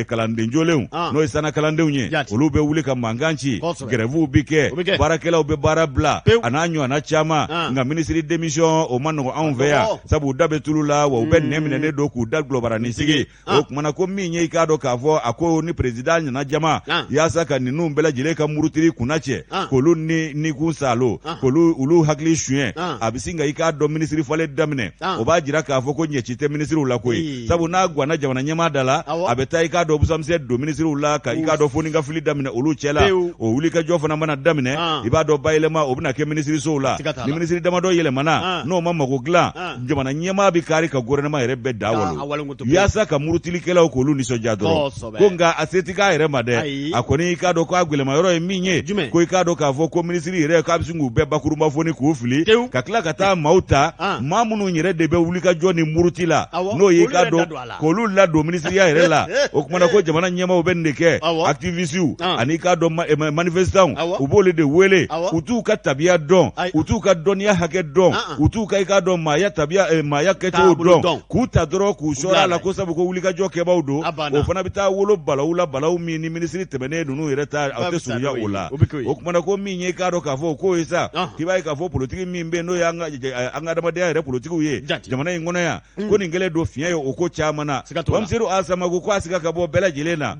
[SPEAKER 2] kalanden jolenw, n'o ye sanna kalandenw ye, olu bɛ wuli ka mankan ci, grèvew bɛ kɛ, baarakɛlaw bɛ baara bila, a n'a ɲɔgɔnna caman. Nka minisiri démission o man nɔgɔn anw fɛ yan, sabu u da bɛ tulu la, wa u bɛɛ nɛn minɛnen don k'u da gulɔbaranin sigi. O kuma na, ko min ye i k'a dɔn k'a fɔ a ko ni perezidan nana jama yaasa ka ninnu bɛɛ lajɛlen ka murutili kunna cɛ, k'olu ni nikun salo, k'olu olu hakili suɲɛ, a bɛ sin ka i k'a dɔn minisiri falen daminɛ. O b'a jira k'a fɔ ko ɲɛci tɛ minisiriw la koyi, sabu n'a ganna jamana ɲɛmaa da la, a bɛ taa i k'a dɔn busamisɛn don minisiriw la, ka i k'a dɔn foni ka fili daminɛ olu cɛ la. O wulikajɔ fana mana daminɛ, i b'a dɔn bayɛlɛma o bɛna kɛ minisirisow la. Ni minisiri damadɔ yɛlɛmana, n'o ma mago dilan, jamana ɲɛmaa bɛ kari ka gouvernement yɛrɛ bɛɛ da walo yaasa ka murutilikɛlaw k'olu nisɔndiya dɔrɔn. Ko nka a se tɛ k'a yɛrɛ ma dɛ. A kɔni i k'a dɔn k'a gɛlɛma yɔrɔ ye min ye, ko i k'a dɔn k'a fɔ ko minisiri yɛrɛ k'a bɛ sin k'u bɛɛ bakurunba foni k'u fili, ka tila ka taa maaw ta, maa minnu yɛrɛ de bɛ wulikajɔ ni muruti la, n'o ye i k'a dɔn k'olu ladon minisiriya yɛrɛ la. O kuma na, ko jamana ɲɛmaaw bɛ nin de kɛ, activistes ani k'a dɔn manifestants, u b'olu de wele. U t'u ka tabiya dɔn, u t'u ka dɔnniya hakɛ dɔn, u t'u ka i k'a dɔn maaya tabiya, maaya kɛcogo dɔn, k'u ta dɔrɔn k'u sɔrɔ a la, ko sabu ko wulikajɔ kɛbaaw don. O fana bɛ taa wolo balawu la, balawu min ni minisiri tɛmɛnen ninnu yɛrɛ ta, aw tɛ surunya o la. O kuma na, ko min ye i k'a dɔn k'a fɔ k'o ye sa, k'i b'a ye k'a fɔ politiki min bɛ yen, n'o y'an ka an ka adamadenya yɛrɛ politikiw ye jamana in kɔnɔ yan, ko nin kɛlen don fiɲɛ ye o ko caman na. Wamisedu Asama ko a siga ka bɔ bɛɛ lajɛlen na.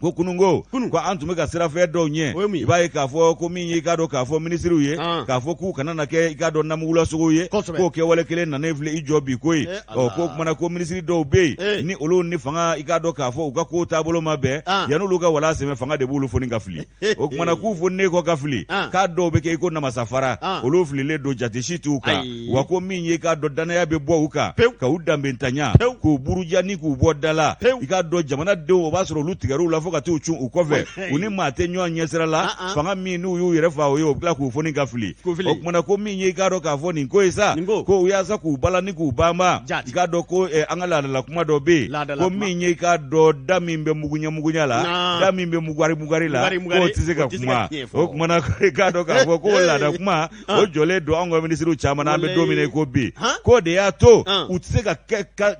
[SPEAKER 2] Ko kununko ko an tun bɛ ka siran fɛn dɔw ɲɛ, i b'a ye k'a fɔ ko min ye i k'a dɔn k'a fɔ minisiriw ye, k'a fɔ k'u kana na kɛ i k'a dɔn namugulasogow ye, k'o kɛwale kelen nanen filɛ i jɔ bi koyi. Ɔ k'o tuma na ko minisiri dɔw bɛ yen ni olu ni fanga i k'a dɔn k'a fɔ u ka kow taabolo ma bɛn, yan'olu ka wala sɛmɛ fanga de b'olu foni ka fili. O tuma na k'u foninen kɔ ka fili, k'a dɔw bɛ kɛ i ko namasafara, olu fililen don, jate si t'u kan. Wa ko min ye i k'a dɔn dannaya bɛ bɔ u kan, ka u danbentanya, k'u buruja ni k'u bɔ da la, i k'a dɔn jamanadenw o b'a sɔrɔ olu tigɛr'u la fo ka t'u cun u kɔfɛ, u ni maa tɛ ɲɔgɔn ɲɛsira la. Fanga min n'u y'u yɛrɛ fa o ye, o bɛ tila k'u foni ka fili. O tuma na ko min ye i k'a dɔn k'a fɔ nin ko ye sa, ko yaasa k'u bala ni k'u banba, i k'a dɔn ko an ka laadala kuma dɔ bɛ yen, ko min ye i k'a dɔn da min bɛ mugunya mugunya la, da min bɛ mugari mugari la, k'o tɛ se ka kuma. O tuma na i k'a dɔn k'a fɔ ko laada kuma o jɔlen don anw ka minisiriw caman na, an bɛ don min na i ko bi, k'o de y'a to u tɛ se ka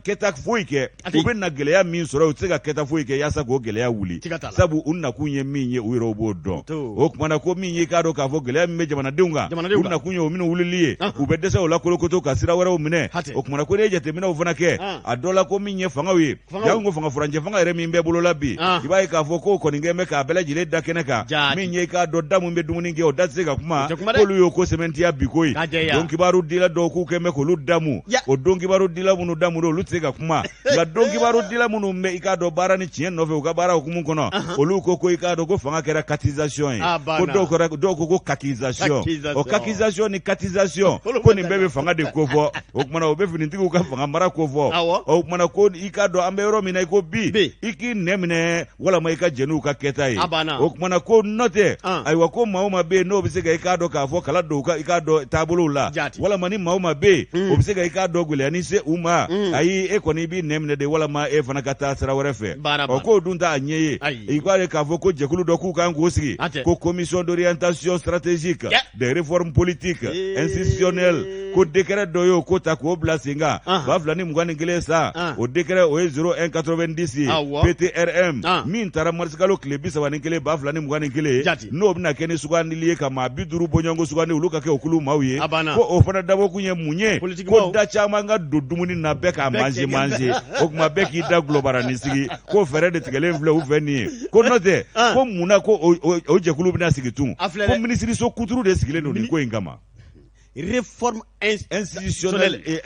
[SPEAKER 2] kɛta foyi kɛ. U bɛ na gɛlɛya min sɔrɔ, u tɛ se ka kɛta foyi kɛ yaasa k'o gɛlɛya wuli, sabu u nakun ye min ye, u yɛrɛw b'o dɔn. O tuma na ko min ye i k'a dɔn k'a fɔ gɛlɛya min bɛ jamanadenw kan, u nakun ye o minnu wulili ye, u bɛ dɛsɛ o la kolokoto ka sira wɛrɛw minɛ. O tuma na ko n'i ye jateminɛw fana kɛ, a dɔ la ko min ye fangaw ye, janko fanga furancɛ fanga yɛrɛ min bɛ bolo la bi, i b'a ye k'a fɔ k'o kɔni kɛlen bɛ k'a bɛɛ lajɛlen da kɛnɛ kan. Min ye i k'a dɔn da min bɛ dumuni kɛ, o da tɛ se ka kuma, k'olu y'o ko sɛmɛntiya bi koyi. Don kibaru dila dɔw k'u kɛlen bɛ k'olu damu, o don kibaru dila minnu damu olu tɛ se ka kuma. Nka don kibaru dila minnu bɛ i k'a dɔn baara ni tiɲɛ nɔfɛ u ka baara hukumu kɔnɔ, olu ko ko i k'a dɔn ko fanga kɛra katisation ye, ko dɔw kɛra, dɔw ko ko kakisation. O kakisation ni katisation, ko nin bɛɛ bɛ fanga de kofɔ. O tuma na o bɛ finitigiw ka fanga mara kofɔ. O tuma na ko i k'a dɔn an bɛ yɔrɔ min na i ko bi, i k'i nɛn minɛ walama i ka jɛn n'u ka kɛta ye. O tuma na ko n'o tɛ, ayiwa, ko maa o maa bɛ yen n'o bɛ se ka i k'a dɔn k'a fɔ kala don u ka i k'a dɔn taabolow la, walama ni maa o maa bɛ yen o bɛ se ka i k'a dɔn gɛlɛyanin se u ma, ayi, e kɔni i b'i nɛn minɛ de walama e fana ka taa sira wɛrɛ fɛ. Ɔ k'o dun t'a ɲɛ ye. I k'a ye k'a fɔ ko jɛkulu dɔ k'u kan k'o sigi, ko commission d'orientation stratégique des réformes politiques institutionnelles, ko décret dɔ y'o ko ta k'o bila sen kan 2021 san. O décret o ye 0190 ye PTRM, min taara marisikalo tile 31 2021, n'o bɛna kɛ ni sugandili ye ka maa 50 bɔɲɔgɔnko sugandi, olu ka kɛ o kulu maaw ye. Ko o fana dabɔkun ye mun ye? Ko da caman ka don dumuni na, bɛɛ k'a manger manger. O tuma bɛɛ k'i da gulɔbaranin sigi, ko fɛɛrɛ de tigɛlen filɛ u fɛ nin ye. Ko n'o tɛ, ko mun na ko o jɛkulu bɛna sigi tun? Ko minisiriso kuturu de sigilen don nin ko in kama.
[SPEAKER 1] Réforme
[SPEAKER 2] institutionnelle et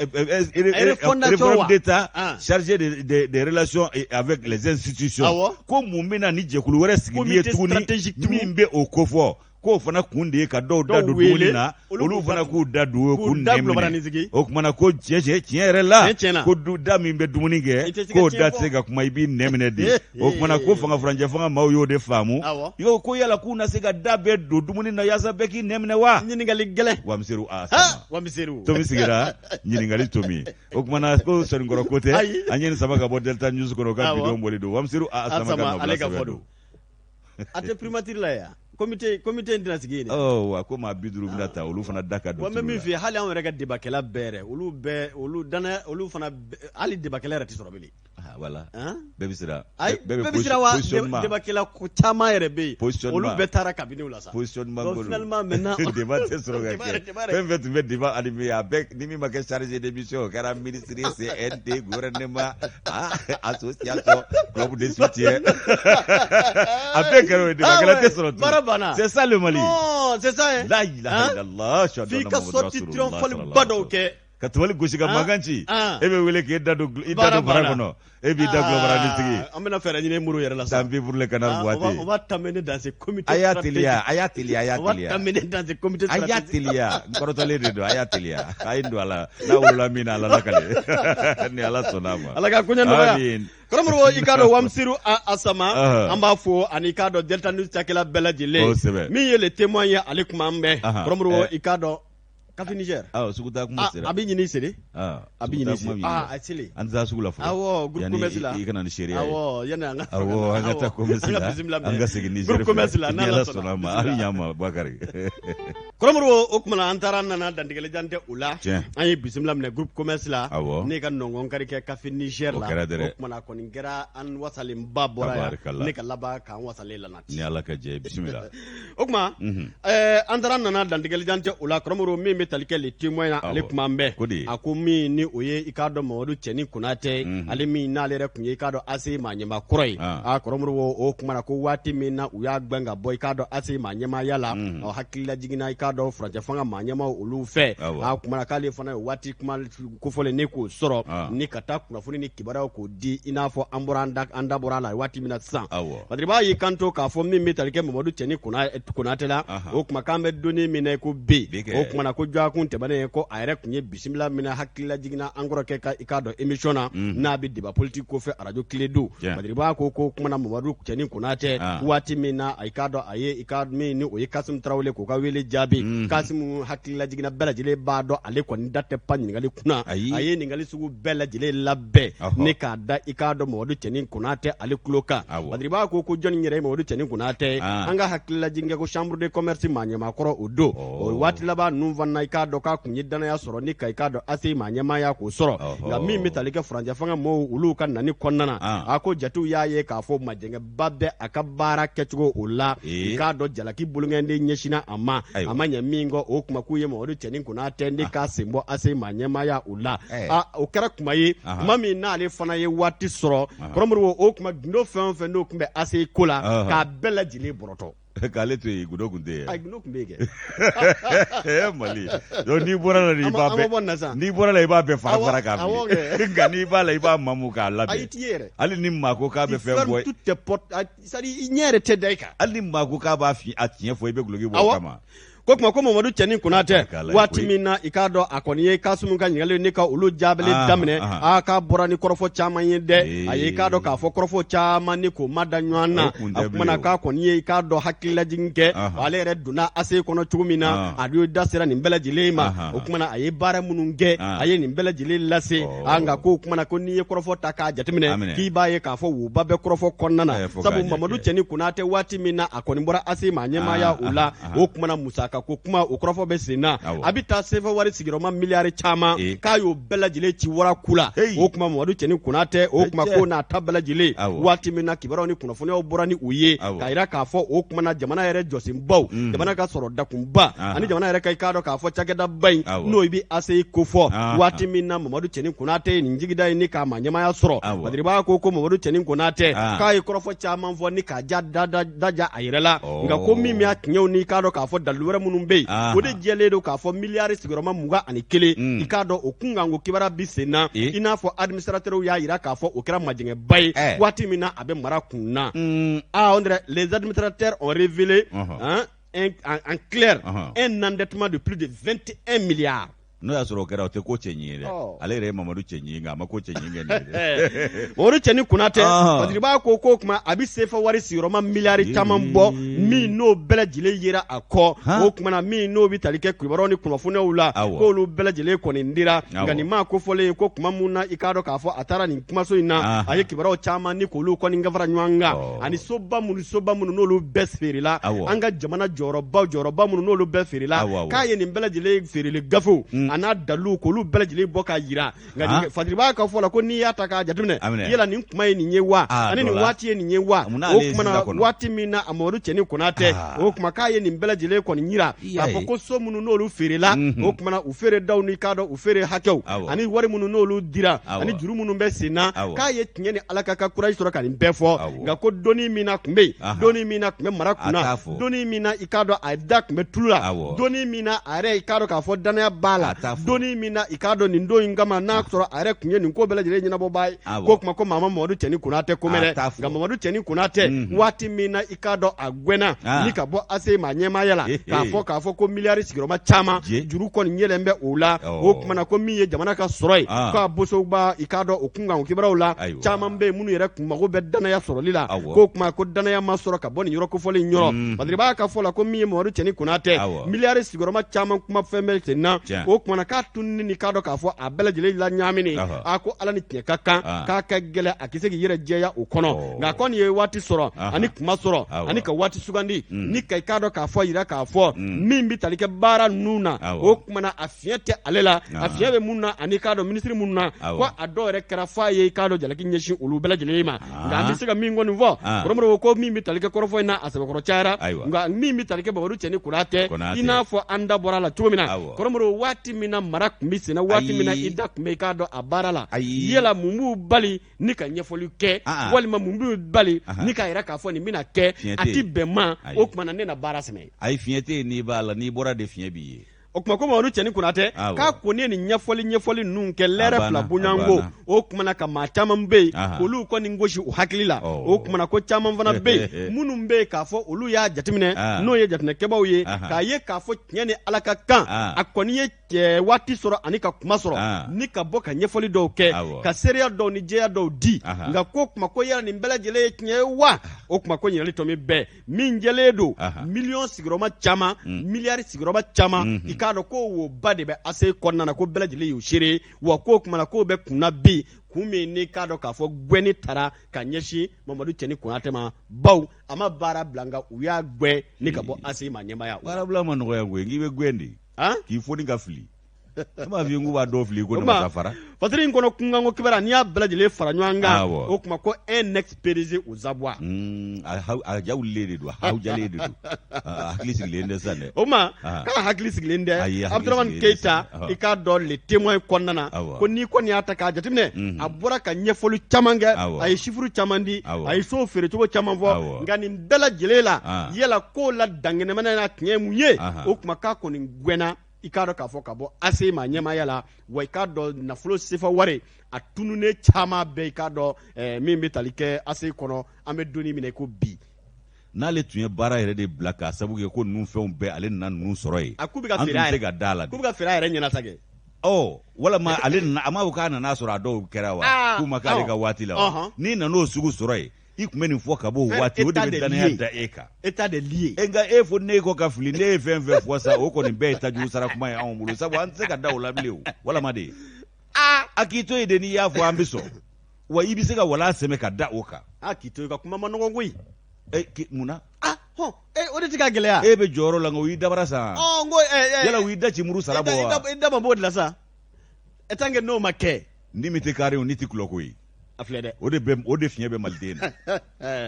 [SPEAKER 2] réforme d'État chargée des relations avec les institutions. Ko mun bɛna ni jɛkulu wɛrɛ sigili ye tuguni min bɛ o kofɔ? K'o fana kun de ye ka dɔw da don dumuni na, olu fana k'u da don, k'u nɛn minɛ. O tuma na ko tiɲɛ tiɲɛ yɛrɛ la, ko da min bɛ dumuni kɛ, k'o da tɛ se ka kuma, i b'i nɛn minɛ de. O tuma na ko fanga furancɛ fanga maaw y'o de faamu. Ko yala k'u na se ka da bɛɛ don dumuni na yaasa bɛɛ k'i nɛn minɛ wa?
[SPEAKER 1] Ɲininkali gɛlɛn.
[SPEAKER 2] Wamiseru a sama tomi sigira ɲininkali tomi. O tuma na ko sɔnikɔrɔ ko tɛ, an ye nin sama ka bɔ Delta News kɔnɔ, ka bidon bɔli don. Wamiseru a sama ka
[SPEAKER 1] nɔbila sɛbɛn don. A tɛ primature la yan, comité in tɛna sigi yen dɛ.
[SPEAKER 2] Ɔ wa ko maa 50 bɛna ta, olu fana da ka don.
[SPEAKER 1] Wa n bɛ min f'i ye, hali anw yɛrɛ ka débatkɛla bɛɛ yɛrɛ, olu bɛɛ, olu danaya, olu fana, hali débatkɛla yɛrɛ tɛ sɔrɔ bilen.
[SPEAKER 2] Ah, voilà. Bɛɛ bɛ siran.
[SPEAKER 1] Ayi, bɛɛ bɛ siran wa, débatkɛla ko caman yɛrɛ bɛ yen, olu bɛɛ taara kabini la sa.
[SPEAKER 2] Positionnement ko
[SPEAKER 1] don. Finalement maintenant
[SPEAKER 2] débat tɛ sɔrɔ ka kɛ. Fɛn fɛn tun bɛ débat animé, a bɛɛ ni min ma kɛ chargé de mission, o kɛra ministre, CNT, gouvernement, ah, association, club de soutien. A bɛɛ kɛra o ye, débatkɛla tɛ sɔrɔ
[SPEAKER 1] tun. Baara banna.
[SPEAKER 2] C'est ça le Mali.
[SPEAKER 1] Non, c'est ça hein.
[SPEAKER 2] La ilaha illallah.
[SPEAKER 1] F'i ka sortie triomphale ba dɔw kɛ.
[SPEAKER 2] Ka tabali gosi ka mankan ci, e bɛ wele k'e da don i da don bara kɔnɔ, e b'i da gulɔbaranin sigi.
[SPEAKER 1] An bɛna fɛɛrɛ ɲini muru yɛrɛ la
[SPEAKER 2] sa. Tant pis pour le canard boiteux.
[SPEAKER 1] On va t'amener dans ce comité.
[SPEAKER 2] A y'a teliya, a y'a teliya, a y'a
[SPEAKER 1] teliya. On va t'amener dans ce comité.
[SPEAKER 2] A y'a teliya, n kɔrɔtɔlen de don, a y'a teliya. A ye n don a la, n'a wolola min na, Ala lakale. Ni Ala sɔnna a ma.
[SPEAKER 1] Ala ka koɲɛ nɔgɔya. Amin. Kɔrɔmɔrɔw, i k'a dɔn Wamsiru Asama, an b'a fo, ani i k'a dɔn Delta News cakɛla bɛɛ lajɛlen.
[SPEAKER 2] Kosɛbɛ.
[SPEAKER 1] Min ye Le Témoin ye, ale kuma an bɛɛ. Kɔrɔmɔrɔw, i k'a dɔn Café Niger.
[SPEAKER 2] Awɔ, sugu taa kuma sera.
[SPEAKER 1] A bɛ ɲini sere. A bɛ ɲini sere. A sele.
[SPEAKER 2] An tɛ taa sugu la fɔlɔ.
[SPEAKER 1] Awɔ, groupe commerce la.
[SPEAKER 2] I ka na ni seereya
[SPEAKER 1] ye. Awɔ, yanni an ka.
[SPEAKER 2] Awɔ, an ka taa commerce la.
[SPEAKER 1] An ka bisimila
[SPEAKER 2] minɛ. An ka segin Niger.
[SPEAKER 1] Groupe commerce la,
[SPEAKER 2] n'Ala sɔnna ma. A bɛ ɲ'a ma Bakari.
[SPEAKER 1] Kɔrɔmɔrɔw, o tuma na an taara an nana dantigɛlijan tɛ o la.
[SPEAKER 2] Tiɲɛ.
[SPEAKER 1] An ye bisimila minɛ groupe commerce la.
[SPEAKER 2] Awɔ.
[SPEAKER 1] Ne ka nɔngɔn kari kɛ Café Niger la.
[SPEAKER 2] O kɛra dɛrɛ.
[SPEAKER 1] O tuma na a kɔni kɛra an wasalenba bɔra yan. Ne ka laban k'an wasalen lana.
[SPEAKER 2] Ni Ala ka jɛ, bisimila.
[SPEAKER 1] O tuma an taara nana dantigɛlijan tɛ o la, kɔrɔmɔrɔw, min bɛ bɛ tali kɛ Le Témoin na, ale kuma bɛɛ a ko min ni o ye i k'a dɔn Mamadu Cɛnin Konatɛ, ale min n'ale yɛrɛ tun ye i k'a dɔn ACI maa ɲɛmaa kɔrɔ ye. A kɔrɔ Modibo, o kuma na ko waati min na u y'a gɛn ka bɔ i k'a dɔn ACI maa ɲɛmaaya la, ɔ hakilila jiginna i k'a dɔn furancɛ fanga maa ɲɛmaa olu fɛ. A kuma na k'ale fana ye waati kuma kofɔlen ne k'o sɔrɔ ni ka taa kunnafoni ni kibaruyaw k'o di, i n'a fɔ an bɔra an da bɔra a la waati min na sisan. Badiriba y'i kanto k'a fɔ min bɛ tali kɛ Mamadu Cɛnin Konatɛ la, o kuma k'an bɛ donni min na i ko bi, o kuma na ko dɔgɔkun tɛmɛnen ko a yɛrɛ tun ye bisimila minɛ hakilila jiginna an kɔrɔkɛ ka i k'a dɔn émission na n'a bɛ débat politique kofɔ arajo Kiledu. Badiriba ko ko kuma na Mamadu Cɛnin Konatɛ, waati min na a i k'a dɔn a ye i ka min ni o ye Kasimu Tarawele k'o ka wele jaabi, Kasimu hakilila jiginna bɛɛ lajɛlen b'a dɔn ale kɔni da tɛ pan ɲininkali kunna. A ye ɲininkali sugu bɛɛ lajɛlen labɛn ni k'a da i k'a dɔn Mamadu Cɛnin Konatɛ ale tulo kan. Badiriba ko ko jɔnni yɛrɛ ye Mamadu Cɛnin Konatɛ? An ka hakilila jigin kɛ ko chambre de commerce maa ɲɛmaakɔrɔ o don. O waati laban ninnu fana i k'a dɔn k'a tun ye dannaya sɔrɔ ni ka i k'a dɔn ACI maa ɲɛmaaya k'o sɔrɔ. Nka min bɛ tali kɛ furancɛ fanga mɔɔw olu ka nani kɔnɔna na, a ko jatew y'a ye k'a fɔ majɛngɛba bɛ a ka baara kɛcogo o la. I k'a dɔn jalaki bolonkɛnden ɲɛsinna a ma, a ma ɲɛ min kɔ, o kuma k'u ye Mamadu Cɛnin Konatɛ ni k'a sen bɔ ACI maa ɲɛmaaya o la. O kɛra kuma ye, kuma min n'ale fana ye waati sɔrɔ, kɔrɔ Modibo, o kuma gundo fɛn o fɛn n'o tun bɛ ACI ko la, k'a bɛɛ lajɛlen bɔrɔtɔ.
[SPEAKER 2] K'ale to yen, gundo tun tɛ yen.
[SPEAKER 1] Ayi, gundo tun bɛ yen
[SPEAKER 2] kɛ. Mali, donc n'i bɔra la i b'a bɛɛ, n'i bɔra la i b'a bɛɛ fara fara k'a fili, nka n'i b'a la i b'a mamu k'a labɛn.
[SPEAKER 1] Ayi, i t'i ye yɛrɛ.
[SPEAKER 2] Hali ni maa ko k'a bɛ fɛn bɔ.
[SPEAKER 1] Toutes tes portes, c'est à dire i ɲɛ yɛrɛ tɛ da i kan.
[SPEAKER 2] Hali ni maa ko k'a b'a fi a tiɲɛ fɔ, i bɛ duloki bɔ o kama.
[SPEAKER 1] Ko kuma ko Mamadu Cɛnin Konatɛ, waati min na i k'a dɔn a kɔni ye Kasimu ka ɲininkali ni ka olu jaabili daminɛ, a k'a bɔra ni kɔrɔfɔ caman ye dɛ. A ye i k'a dɔn k'a fɔ kɔrɔfɔ caman ni k'o ma da ɲɔgɔn na. A kuma na k'a kɔni ye i k'a dɔn hakililajigin kɛ, ale yɛrɛ donna ACI kɔnɔ cogo min na, a ye da sera nin bɛɛ lajɛlen ma. O kuma na a ye baara minnu kɛ, a ye nin bɛɛ lajɛlen lase. Nka ko kuma na ko n'i ye kɔrɔfɔ ta k'a jateminɛ, k'i b'a ye k'a fɔ woba bɛ kɔrɔfɔ kɔnɔna na, sabu Mamadu Cɛnin Konatɛ, waati min na a kɔni bɔra ACI maa ɲɛmaaya o la, o kuma na musaka ko kuma o kɔrɔfɔ bɛ sen na, a bɛ taa sefa wari sigiyɔrɔma miliyari caman, k'a y'o bɛɛ lajɛlen ci wara ku la. O kuma Mamadu Cɛnin Konatɛ, o kuma ko n'a ta bɛɛ lajɛlen, waati min na kibaruyaw ni kunnafoniyaw bɔra ni u ye k'a jira k'a fɔ o kuma na jamana yɛrɛ jɔsenbaw, jamana ka sɔrɔ dakunba ani jamana yɛrɛ ka i k'a dɔn k'a fɔ cakɛdaba in n'o bɛ ACI kofɔ, waati min na Mamadu Cɛnin Konatɛ ye nin jigida ye ni k'a maa ɲɛmaaya sɔrɔ, Badiriba ko ko Mamadu Cɛnin Konatɛ k'a ye kɔrɔfɔ caman fɔ ni k'a ja daja a yɛrɛ la. Nka ko min b'a tiɲɛw ni k'a dɔn k'a fɔ dalilu wɛrɛ minnu bɛ yen, o de jɛlen don k'a fɔ miliyari sigiyɔrɔma 21, i k'a dɔn o kunkanko kibaruya bɛ sen na, i n'a fɔ administrateurs y'a jira k'a fɔ o kɛra majɛngɛba ye waati min na a bɛ mara kun na. Ah, on dirait les administrateurs ont révélé, hein, en clair un endettement de plus de 21 milliards.
[SPEAKER 2] N'o y'a sɔrɔ o kɛra, o tɛ ko cɛɲi ye dɛ. Ale yɛrɛ ye Mamadu cɛɲi ye, nka a ma ko cɛɲi kɛ nin ye
[SPEAKER 1] dɛ. Mamadu Cɛnin Konatɛ, Badiriba ko k'o tuma a bɛ sefa wari sigiyɔrɔma miliyari caman bɔ, min n'o bɛɛ lajɛlen yera a kɔ. O tuma na min n'o bɛ tali kɛ kibaruyaw ni kunnafoniyaw la, k'olu bɛɛ lajɛlen kɔni dira. Nka nin maa kofɔlen ko tuma min na i k'a dɔn k'a fɔ a taara nin kumaso in na, a ye kibaruyaw caman ni k'olu kɔni ka fara ɲɔgɔn kan, ani soba minnu soba minnu n'olu bɛɛ feerela, an ka jamana jɔyɔrɔba jɔyɔrɔba minnu n'olu bɛɛ feerela, k'a ye nin bɛɛ lajɛlen feereli gafew a n'a daliluw k'olu bɛɛ lajɛlen bɔ k'a jira. Nka Fadiriba ka fɔ la ko n'i y'a ta k'a jateminɛ, yala nin kuma ye nin ye wa, ani nin waati ye nin ye wa? O tuma na waati min na Amadu Cɛnin Konatɛ, o tuma k'a ye nin bɛɛ lajɛlen kɔni jira k'a fɔ ko so minnu n'olu feerela, o tuma na u feere daw ni k'a dɔn u feere hakɛw ani wari minnu n'olu dira ani juru minnu bɛ sen na, k'a ye tiɲɛ ni Ala ka ka courage sɔrɔ ka nin bɛɛ fɔ. Nka ko donni min na tun bɛ yen, donni min na tun bɛ mara kunna, donni min na i k'a dɔn a da tun bɛ tulu la, donni min na a yɛrɛ i k'a dɔn k'a fɔ dannaya b'a la, donni min na i k'a dɔn nin don in kama n'a sɔrɔ a yɛrɛ tun ye nin ko bɛɛ lajɛlen ɲɛnabɔbaa ye, k'o tuma ko maa ma Mamadu Cɛnin Konatɛ ko mɛn dɛ. Nka Mamadu Cɛnin Konatɛ, waati min na i k'a dɔn a gɛnna ni ka bɔ ACI maa ɲɛmaaya la, k'a fɔ ko miliyari sigiyɔrɔma caman juru kɔni yɛlɛn bɛ o la, o tuma na ko min ye jamana ka sɔrɔ ye, k'a bosoba i k'a dɔn o kunkan o kibaruyaw la caman bɛ yen minnu yɛrɛ kun mago bɛ dannaya sɔrɔli la, k'o tuma ko dannaya ma sɔrɔ ka bɔ nin yɔrɔ kofɔlen in yɔrɔ. Badiriba ka fɔ la ko min ye Mamadu Cɛnin Konatɛ, miliyari sigiyɔrɔma caman kuma fɛn bɛ sen na, o kumana k'a tununi ni k'a dɔn k'a fɔ a bɛɛ lajɛlen la ɲaamini a ko ala ni tiɲɛ ka kan k'a ka gɛlɛn a k'i se k'i yɛrɛ jɛya o kɔnɔ nka kɔni ye waati sɔrɔ ani kuma sɔrɔ ani ka waati sugandi ni ka i k'a dɔn k'a fɔ yira k'a fɔ min bɛ tali kɛ baara ninnu na o kumana a fiɲɛ tɛ ale la a fiɲɛ bɛ mun na ani k'a dɔn minisiri minnu na ko a dɔw yɛrɛ kɛra f'a ye i k'a dɔn jalaki ɲɛsin olu bɛɛ lajɛlen ma nka an bɛ se ka min kɔni fɔ kɔrɔmɔrɔ ko min bɛ tali kɛ kɔrɔfɔ in na a sɛbɛkɔrɔ cayara nka min bɛ tali kɛ Mamadu Cɛni Konatɛ i n'a fɔ an da bɔra a la cogo min na kɔrɔmɔrɔ waati min na mara tun bɛ senna waati min na i da tun bɛ i k'a dɔn a baara la yala mun b'u bali ni ka ɲɛfɔli kɛ walima mun b'u bali ni k'a yira k'a fɔ nin bɛna kɛ a tɛ bɛn ma o tuma na ne na baara sɛmɛ
[SPEAKER 2] ayi fiɲɛ tɛ yen n'i b'a la n'i bɔra de fiɲɛ b'i ye
[SPEAKER 1] o tuma ko Mamadu Cɛni Konatɛ k'a kɔni ye nin ɲɛfɔli ɲɛfɔli ninnu kɛ lɛrɛ fila bɔɲɔgɔnko o tuma na ka maa caman bɛ yen k'olu kɔni gosi u hakili la o tuma na ko caman fana bɛ yen minnu bɛ yen k'a fɔ olu y'a jateminɛ n'o ye jateminɛkɛbaaw ye k'a ye k'a fɔ tiɲɛ ni ala ka kan a kɔni ye waati sɔrɔ ani ka kuma sɔrɔ ni ka bɔ ka ɲɛfɔli dɔw kɛ ka seereya dɔw ni jɛya dɔw di nka ko tuma ko yala nin bɛɛ lajɛlen ye tiɲɛ ye wa o tuma ko ɲininkali tɔ min bɛɛ min jɛlen don miliyɔn sigiyɔrɔma caman miliyari sigiyɔrɔma caman i k'a dɔn ko woba de bɛ ACI kɔnɔna na ko bɛɛ lajɛlen y'o seere wa k'o tuma na k'o bɛ kunna bi kun min n'i k'a dɔn k'a fɔ gɛnni taara ka ɲɛsin Mamadu Cɛni Konatɛ ma bawo a ma baara bila nka u y'a gɛn ni ka bɔ ACI maa ɲɛmaaya
[SPEAKER 2] baarabila ma nɔgɔya koyi k'i bɛ gɛn de k'i foni ka fili ne m'a f'i ye k'u b'a dɔw fili ko namasa fara
[SPEAKER 1] fasiri in kɔnɔ kunkanko kibaruya n'i y'a bɛɛ lajɛlen fara ɲɔgɔn kan o tuma ko un ex PDG aux abois
[SPEAKER 2] a ja wulilen de don a hawujalen de don a hakili sigilen tɛ sisan dɛ
[SPEAKER 1] o tuma k'a hakili sigilen tɛ Abdramane Keita i k'a dɔn le témoin kɔnɔna na ko n'i kɔni y'a ta k'a jateminɛ a bɔra ka ɲɛfɔli caman kɛ a ye chiffre caman di a ye sow feerecogo caman fɔ nka nin bɛɛ lajɛlen la yala ko la dankɛnɛmana n'a tiɲɛ ye mun ye o tuma k'a kɔni gɛnna i k'a dɔn k'a fɔ ka bɔ ACI maa ɲɛmaaya la wa i k'a dɔn nafolo sefa wari a tununnen caman bɛɛ i k'a dɔn min bɛ tali kɛ ACI kɔnɔ an bɛ don min na i ko bi
[SPEAKER 2] n'ale tun ye baara yɛrɛ de bila k'a sabu kɛ ko ninnu fɛnw bɛɛ ale nana ninnu sɔrɔ yen
[SPEAKER 1] a k'u bɛ ka feere
[SPEAKER 2] a yɛrɛ ka da la
[SPEAKER 1] k'u bɛ ka feere a yɛrɛ ɲɛna sa kɛ
[SPEAKER 2] ɔ walama ale nana a m'a fɔ k'a nana sɔrɔ a dɔw kɛra wa k'u ma k'ale ka waati la wa n'i nan'o sugu sɔrɔ yen i tun bɛ nin fɔ ka bɔ waati o de bɛ danaya da e kan
[SPEAKER 1] état des lieux
[SPEAKER 2] e nka e fo ne kɔ ka fili ne ye fɛn fɛn fɔ sa o kɔni bɛɛ ye tajugu sara kuma ye anw bolo sabu an tɛ se ka da o la bilen o walama de aa a k'i to yen de n'i y'a fɔ an bɛ sɔn wa i bɛ se ka wala sɛmɛ ka da o kan
[SPEAKER 1] a k'i to yen ka kuma man nɔgɔn koyi
[SPEAKER 2] e mun na
[SPEAKER 1] ah hɔn e o de tɛ ka gɛlɛya
[SPEAKER 2] e bɛ jɔyɔrɔ la nka u y'i dabara sa
[SPEAKER 1] ɔ n ko
[SPEAKER 2] yala u y'i da ci muru sara bɔ
[SPEAKER 1] wa i da ma b'o de la sa e tant que n'o ma kɛ
[SPEAKER 2] ni min tɛ kari o ni tɛ kulɔko ye
[SPEAKER 1] a filɛ dɛ
[SPEAKER 2] o de bɛ o de fiɲɛ bɛ maliden na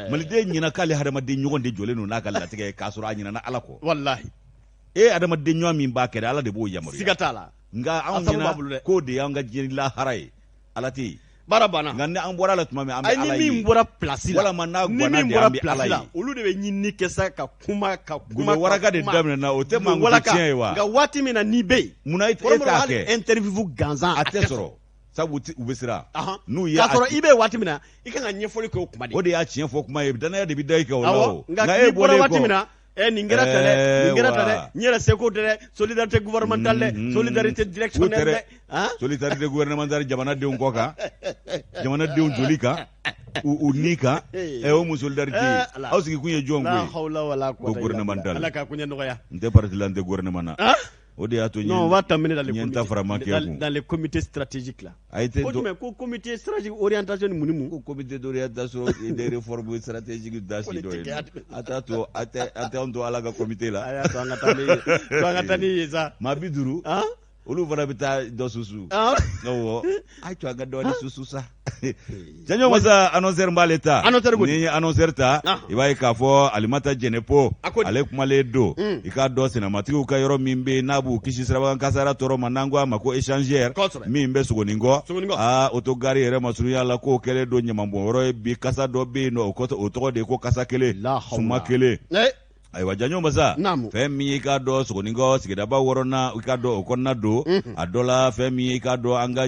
[SPEAKER 2] maliden ɲinɛ k'ale hadamaden ɲɔgɔn de jɔlen don n'a ka latigɛ ye k'a sɔrɔ a ɲinɛna ala kɔ
[SPEAKER 1] walahi
[SPEAKER 2] e hadamaden ɲɔgɔn min b'a kɛ dɛ ala de b'o yamaruya
[SPEAKER 1] siga t'a la
[SPEAKER 2] nka anw ɲɛna k'o de y'an ka diɲɛ lahara ye ala tɛ yen
[SPEAKER 1] baara banna
[SPEAKER 2] nka ni an bɔra a la tuma min an bɛ ala
[SPEAKER 1] ye ni min bɔra place
[SPEAKER 2] la walama n'a gwanna de an bɛ ala ye
[SPEAKER 1] olu de bɛ ɲinini kɛ sa ka kuma ka kuma
[SPEAKER 2] gundo waraka de daminɛna o tɛ mankutu tiɲɛ ye wa
[SPEAKER 1] nka waati min na n'i bɛ yen
[SPEAKER 2] munna e t'a kɛ
[SPEAKER 1] interview gansan
[SPEAKER 2] a tɛ sɔrɔ sabu u bɛ siran
[SPEAKER 1] n'u ye k'a sɔrɔ i bɛ waati min na i kan ka ɲɛfɔli kɛ o kuma de
[SPEAKER 2] o de y'a tiɲɛ fɔ kuma ye danaya de bɛ da i kan o la
[SPEAKER 1] o nka e bɔra waati min na ɛ nin kɛra tan dɛ nin kɛra tan dɛ n yɛrɛ seko tɛ dɛ solidarité gouvernementale dɛ solidarité directionnelle dɛ
[SPEAKER 2] solidarité gouvernementale jamanadenw kɔ kan jamanadenw joli kan u ni kan ɛ o mun solidarité ye aw sigi kun ye jɔn
[SPEAKER 1] ko ye
[SPEAKER 2] ko gouvernemental
[SPEAKER 1] ala ka koɲɛ nɔgɔya
[SPEAKER 2] n tɛ parti la n tɛ gouvernement na o de y'a to
[SPEAKER 1] non on va t'amener dans les
[SPEAKER 2] comités ta fara ma
[SPEAKER 1] kɛ kun dans les comités stratégiques là
[SPEAKER 2] a
[SPEAKER 1] tɛ ko jumɛn ko comité stratégique orientation ni mun ni mun
[SPEAKER 2] ko comité d'orientation et des réformes stratégiques da si dɔ ye a t'a to a tɛ a tɛ anw to ala ka comité la
[SPEAKER 1] a y'a to an ka taa ni to an ka taa ni ye sa
[SPEAKER 2] maa 50 olu fana bɛ taa dɔ susu awɔ a to an ka dɔɔni susu sa janjo masa annonceur b'ale ta
[SPEAKER 1] annonceur
[SPEAKER 2] ko ni ye annonceur ta i b'a ye k'a fɔ alimata jɛnɛpo ale kumalen don i k'a dɔn sinamatigiw ka yɔrɔ min bɛ yen n'a b'u kisi sirabakan kasara tɔɔrɔ ma n'an ko a ma ko échangeur min bɛ sogoninkɔ aa otogari yɛrɛ masurunya la k'o kɛlen don ɲamanbɔnyɔrɔ ye bi kasa dɔ bɛ yen nɔ o tɔgɔ de ye ko kasa kelen suma kelen ayiwa janjo masa fɛn min i k'a dɔn sogoninkɔ sigidaba wɔɔrɔnan i k'a dɔn o kɔnɔna don a dɔ la fɛn min i k'a dɔn an ka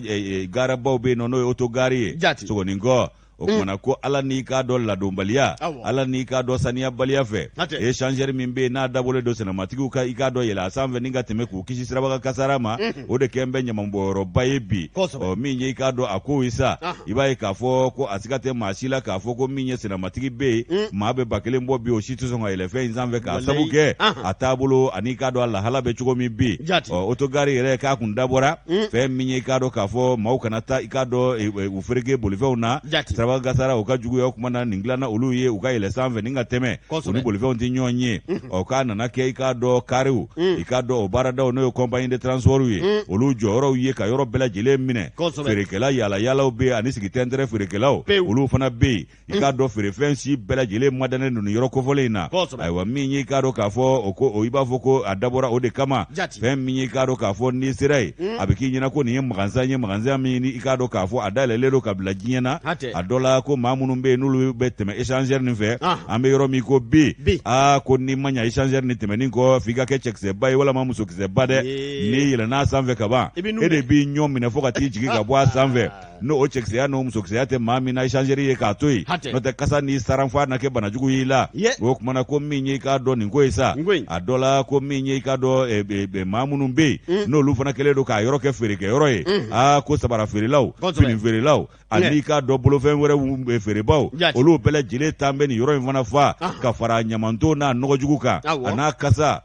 [SPEAKER 2] garabaw bɛ yen nɔ n'o ye otogari ye sogoninkɔ O kumana ko ala n'i k'a dɔn ladonbaliya, ala n'i k'a dɔn saniyabaliya fɛ, échangeur min bɛ yen n'a dabɔlen don senamatigiw ka i k'a dɔn yɛlɛ a sanfɛ ni ka tɛmɛ k'u kisi sirabakan kasara ma, o de kɛlen bɛ ɲamanbɔnyɔrɔba ye bi. Ɔ min ye i k'a dɔn a ko ye sa, i b'a ye k'a fɔ ko a siga tɛ maa si la k'a fɔ ko min ye senamatigi bɛ yen, maa bɛ 1000 bɔ bi, o si tɛ sɔn ka yɛlɛ fɛn in sanfɛ k'a sabu kɛ a taabolo ani i k'a dɔn a lahala bɛ cogo min bi. Ɔ otogari yɛrɛ k'a kun dabɔra fɛn min ye i k'a dɔn k'a fɔ maaw kana taa i k'a dɔn u fereke bolifɛnw na, sirabakan kasara o ka juguya. O kuma na nin dilanna olu ye u ka yɛlɛ sanfɛ ni ka tɛmɛ, u ni bolifɛnw tɛ ɲɔgɔn ye. Ɔ k'a nana kɛ i k'a dɔn kariw, i k'a dɔn o baaradaw n'o ye compagnie de transport ye, olu jɔyɔrɔw ye ka yɔrɔ bɛɛ lajɛlen minɛ. Feerekɛla yaalayaalaw bɛ yen ani sigi tɛntɛrɛ feerekɛlaw, olu fana bɛ yen. I k'a dɔn feerefɛn si bɛɛ lajɛlen madannen don nin yɔrɔ kofɔlen in na. Ayiwa min ye i k'a dɔn k'a fɔ o ko o i b'a fɔ ko a dabɔra o de kama. Fɛn min ye i k'a dɔn k'a fɔ n'i sera yen, a bɛ k'i ɲɛna ko nin ye magasin ye, magasin min ni i k'a dɔn k'a fɔ a dayɛlɛlen don ka bila diɲɛ na. A dɔ la ko maa minnu bɛ yen n'olu bɛ tɛmɛ échangeur nin fɛ, an bɛ yɔrɔ min ko bi, aa ko n'i ma ɲa échangeur nin tɛmɛnin kɔ f'i ka kɛ cɛkisɛba ye walama musokisɛba dɛ. N'i yɛlɛn'a sanfɛ ka ban, e de b'i ɲɔ minɛ fo ka t'i jigin ka bɔ a sanfɛ. N'o o cɛkisɛya n'o musokisɛya tɛ maa min na échangeur ye k'a to yen, n'o tɛ kasa n'i saranfa na kɛ banajugu y'i la. O kumana ko min ye i k'a dɔn nin ko ye sa, a dɔ la ko min ye i k'a dɔn maa minnu bɛ yen n'olu fana kɛlen don k'a yɔrɔ kɛ feerekɛyɔrɔ ye, aa ko sabara feerelaw, fini feerelaw ani i k'a dɔn bolofɛn wɛrɛw feerebaaw, olu bɛɛ lajɛlen taan bɛ nin yɔrɔ in fana fa ka fara ɲamanton n'a nɔgɔjugu kan a n'a kasa.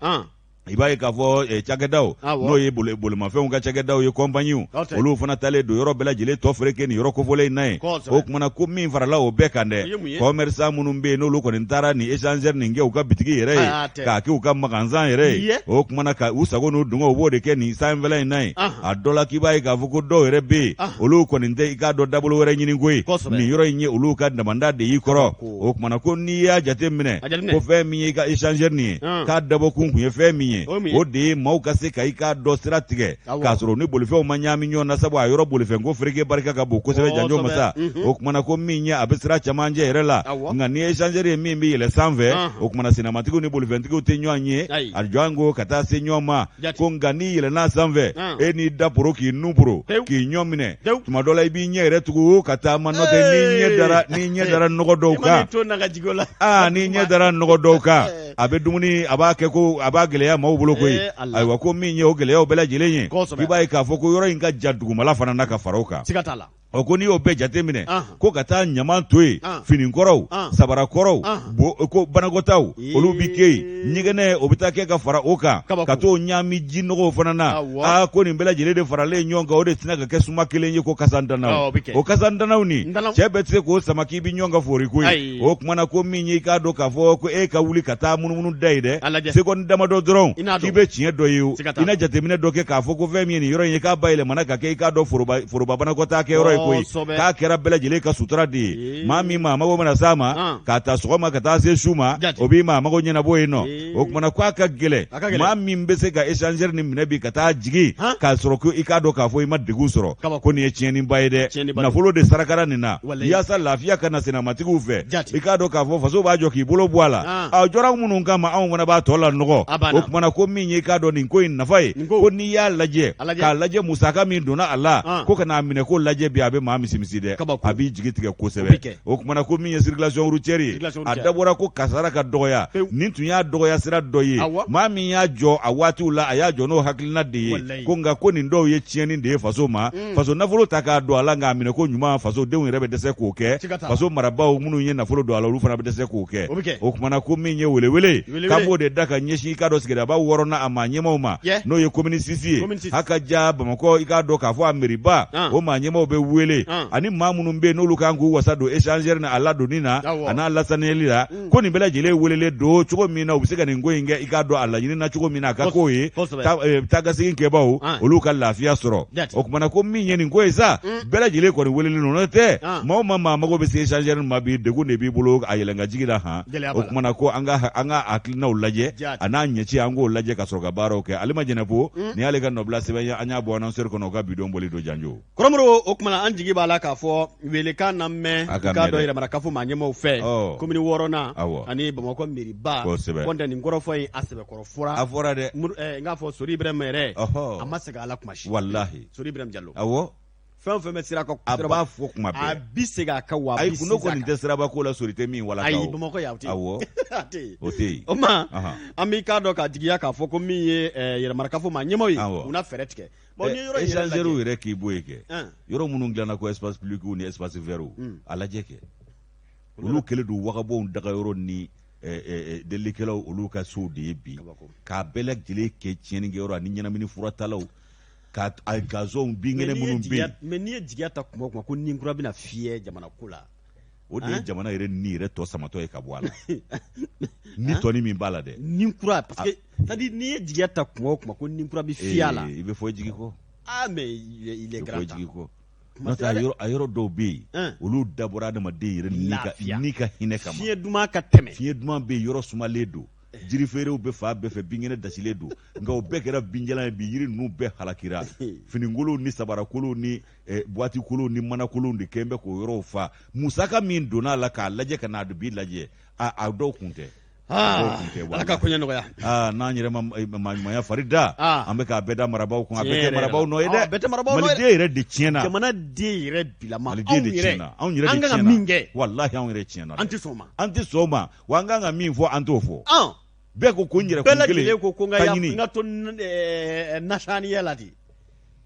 [SPEAKER 2] I b'a ye k'a fɔ cakɛdaw n'o ye bolimafɛnw ka cakɛdaw ye, kɔnpaɲiw, olu fana taalen don yɔrɔ bɛɛ lajɛlen tɔ fereke nin yɔrɔ kofɔlen in na yen. O kumana ko min farala o bɛɛ kan dɛ, commerçant minnu bɛ yen n'olu kɔni taara nin échangeur nin kɛ u ka bitigi yɛrɛ ye, k'a kɛ u ka magasin yɛrɛ ye, o kumana ka u sago n'u dungɔ u b'o de kɛ nin sanfɛla in na yen. A dɔ la k'i b'a ye k'a fɔ ko dɔw yɛrɛ bɛ yen, olu kɔni tɛ i k'a dɔn dabolo wɛrɛ ɲini koyi, nin yɔrɔ in ye olu ka damanda de y'i kɔrɔ. O kumana ko n'i y'a jate minɛ ko fɛn min ye i ka échangeur nin ye, k'a dabɔkun kun ye fɛn min ye, o de ye maaw ka se ka i k'a dɔn sira tigɛ k'a sɔrɔ ni bolifɛnw ma ɲaami ɲɔgɔn na, sabu a yɔrɔ bolifɛn ko fereke barika ka bon kosɛbɛ. Janjo masa, o kumana ko min ye a bɛ sira camancɛ yɛrɛ la, nka ni échangeur ye min bɛ yɛlɛ sanfɛ, o kumana senamatigiw ni bolifɛntigiw tɛ ɲɔgɔn ye a jɔn ko ka taa se ɲɔgɔn ma. Ko nka n'i yɛlɛnna sanfɛ, e n'i da poro k'i nun poro k'i ɲɔ minɛ, tuma dɔ la i b'i ɲɛ yɛrɛ tugu ka taa ma, n'o tɛ n'i ɲɛ dara nɔgɔ dɔw kan, aa n'i ɲɛ dara nɔgɔ dɔw kan, a bɛ dumuni a b'a kɛ ko a b'a gɛlɛya maaw bolo koyi. Ayiwa ko min ye o gɛlɛyaw bɛɛ lajɛlen ye, i b'a ye k'a fɔ ko yɔrɔ in ka jan dugumala fana na ka fara o kan. Ɔ ko n'i y'o bɛɛ jate minɛ, ko ka taa ɲaman to yen, finikɔrɔw, sabarakɔrɔw, ko banakɔtaw, olu bɛ kɛ yen, ɲɛgɛnɛ o bɛ taa kɛ ka fara o kan, ka t'o ɲaami ji nɔgɔw fana na. Aa ko nin bɛɛ lajɛlen de faralen ɲɔgɔn kan, o de tɛna ka kɛ suma kelen ye ko kasantanaw. O kasantanaw nin, cɛ bɛɛ tɛ se k'o sama k'i bɛ ɲɔgɔn kan foori koyi. O kumana ko min ye i k'a dɔn k'a fɔ ko e ka wuli ka taa munumunu da ye dɛ, seconde damadɔ dɔrɔn k'i bɛ tiɲɛ dɔ ye, i na jateminɛ dɔ kɛ k'a fɔ ko fɛn min ye nin yɔrɔ in ye, k'a bayɛlɛmana ka kɛ i k'a dɔn foroba banakɔtaa kɛyɔrɔ ye koyi, k'a kɛra bɛɛ lajɛlen ka sutura de ye. Maa min maa mago mana s'a ma, k'a ta sɔgɔma ka taa se su ma, o b'i maa mago ɲɛnabɔ yen nɔ. O kumana k'a ka gɛlɛn maa min bɛ se ka échangeur nin minɛ bi ka taa jigin k'a sɔrɔ ko i k'a dɔn k'a fɔ i ma degun sɔrɔ, ko nin ye tiɲɛniba ye dɛ. Nafolo de sarakara nin na yaasa lafiya ka na senamatigiw fɛ. I k'a dɔn k'a fɔ faso b'a jɔ k'i bolo bɔ a la, a jɔra minnu kama, anw fana b'a tɔ lanɔgɔ. O kumana ko min ye i k'a dɔn nin ko in nafa ye, ko n'i y'a lajɛ k'a lajɛ musaka min donna a la, ko ka n'a minɛ ko lajɛ bi, a bɛ maa misimisi dɛ, a b'i jigi tigɛ kosɛbɛ. O kumana ko min ye circulation routière ye, a dabɔra ko kasara ka dɔgɔya, nin tun y'a dɔgɔya sira dɔ ye. Maa min y'a jɔ a waatiw la, a y'a jɔ n'o hakilina de ye, ko nka ko nin dɔw ye tiɲɛni de ye faso ma. Faso nafolo ta k'a don a la, nka a minɛ ko ɲuman fasodenw yɛrɛ bɛ dɛsɛ k'o kɛ, faso marabaaw minnu ye nafolo don a la, olu fana bɛ dɛsɛ k'o kɛ. O kumana ko min ye welewele k'an b'o de da ka ɲɛsin i k'a dɔn sigidaba wɔɔrɔnan a maa ɲɛmaaw ma, n'o ye commune six ye, a ka ja Bamakɔ, i k'a dɔn k'a fɔ a meriba, o maa ɲɛmaaw bɛ wele, ani maa minnu bɛ yen n'olu kan k'u wasa don échangeur ni a ladonni na a n'a lasaniyali la, ko nin bɛɛ lajɛlen welelen don cogo min na u bɛ se ka nin ko in kɛ i k'a dɔn a laɲini na cogo min na a ka k'o ye taakasegin kɛbaaw olu ka lafiya sɔrɔ. O kumana ko min ye nin ko ye sa, bɛɛ lajɛlen kɔni welelen don, n'o tɛ maa o maa mago bɛ se échangeur ma bi, degun de b'i bolo a yɛlɛn ka jigin la han. O kumana ko an ka hakilinaw lajɛ a n'a ɲɛci, an k'o lajɛ ka sɔrɔ ka baaraw kɛ. Alima Jɛnɛpo, nin y'ale ka nɔbila sɛbɛn ye, an y'a bɔ Annonceur kɔnɔ, o ka bidon bɔli don janjo.
[SPEAKER 1] Kɔrɔmoro, o kumana an jigi b'a la k'a fɔ welekan na mɛn i k'a dɔn yɛrɛmarakafo maa ɲɛmaaw fɛ, komini wɔɔrɔnan ani Bamakɔ meriba. Kɔntɛ nin kɔrɔfɔ in a sɛbɛkɔrɔ fɔra,
[SPEAKER 2] a fɔra dɛ,
[SPEAKER 1] n k'a fɔ Sori Ibrahima yɛrɛ a ma segin a la kuma si.
[SPEAKER 2] Walahi
[SPEAKER 1] Sori Ibrahima Jalo.
[SPEAKER 2] Awɔ.
[SPEAKER 1] Fɛn o fɛn bɛ sira kan,
[SPEAKER 2] a b'a fɔ kuma
[SPEAKER 1] bɛɛ, a bɛ segin a kan wa a
[SPEAKER 2] bɛ sinsin a kan. Ayi, gundo kɔni tɛ siraba ko la sori tɛ min walaka
[SPEAKER 1] o. Ayi, Bamakɔ yan o tɛ
[SPEAKER 2] yen. Awɔ,
[SPEAKER 1] a tɛ yen.
[SPEAKER 2] O tɛ yen.
[SPEAKER 1] O tuma, an b'i k'a dɔn k'a jigiya k'a fɔ ko min ye yɛrɛmarakafo maa ɲɛmaaw ye, u na fɛɛrɛ tigɛ.
[SPEAKER 2] Bon, n'i ye yɔrɔ in yɛrɛ lajɛ, échangeurs yɛrɛ k'i bɔ yen kɛ, yɔrɔ minnu dilanna ko espace public ni espace vert, a lajɛ kɛ, olu kɛlen don wagabɔnw dagayɔrɔ ni delilikɛlaw olu ka sow de ye bi, k'a bɛɛ lajɛlen kɛ tiɲɛnikɛyɔrɔ ani ɲɛnamini furatalaw ka gazonw binkɛnɛ minnu bɛ yen.
[SPEAKER 1] Mais n'i ye jigiya ta kuma o kuma ko ni kura bɛna fiyɛ jamana ko la,
[SPEAKER 2] o de ye jamana yɛrɛ ni yɛrɛ tɔ samatɔ ye ka bɔ a la, ni tɔni min b'a la dɛ.
[SPEAKER 1] Ni kura, parce que c'est à dire n'i ye jigiya ta kuma o kuma ko ni kura bɛ fiyɛ a la,
[SPEAKER 2] i bɛ fɔ i jigi kɔ.
[SPEAKER 1] Ah, mais il est grand
[SPEAKER 2] temps. Jigi kɔ. N'o tɛ, a yɔrɔ dɔw bɛ yen, olu dabɔra adamaden yɛrɛ ni ka hinɛ kama.
[SPEAKER 1] Fiɲɛ duman ka tɛmɛ.
[SPEAKER 2] Fiɲɛ duman bɛ yen, yɔrɔ sumalen don, jirifeerew bɛ fan bɛɛ fɛ, binkɛnɛ dasilen don, nka o bɛɛ kɛra binjalan ye bi. Yiri ninnu bɛɛ halakira, finikolonw ni sabarakolonw ni buwatikolonw ni manakolonw de kɛlen bɛ k'o yɔrɔw fa. Musaka min donna a la k'a lajɛ ka n'a bi lajɛ, a dɔw kun tɛ.
[SPEAKER 1] Ala ka koɲɛ nɔgɔya.
[SPEAKER 2] N'an yɛrɛ ma maaɲumanya fari da, an bɛ k'a bɛɛ da marabaaw kun. A bɛɛ tɛ marabaaw nɔ ye dɛ.
[SPEAKER 1] Bɛɛ tɛ marabaaw nɔ ye.
[SPEAKER 2] Maliden yɛrɛ de tiɲɛna.
[SPEAKER 1] Jamanaden yɛrɛ bilama.
[SPEAKER 2] Maliden de tiɲɛna.
[SPEAKER 1] Anw yɛrɛ de tiɲɛna. An kan ka min kɛ.
[SPEAKER 2] Walahi, anw yɛrɛ tiɲɛna.
[SPEAKER 1] An tɛ sɔn o ma.
[SPEAKER 2] An tɛ sɔn o ma, wa an kan ka min fɔ, an t'o fɔ. Bɛɛ ko ko n yɛrɛ
[SPEAKER 1] kun kelen. Bɛɛ lajɛlen ko ko n ka to nasaniya la de.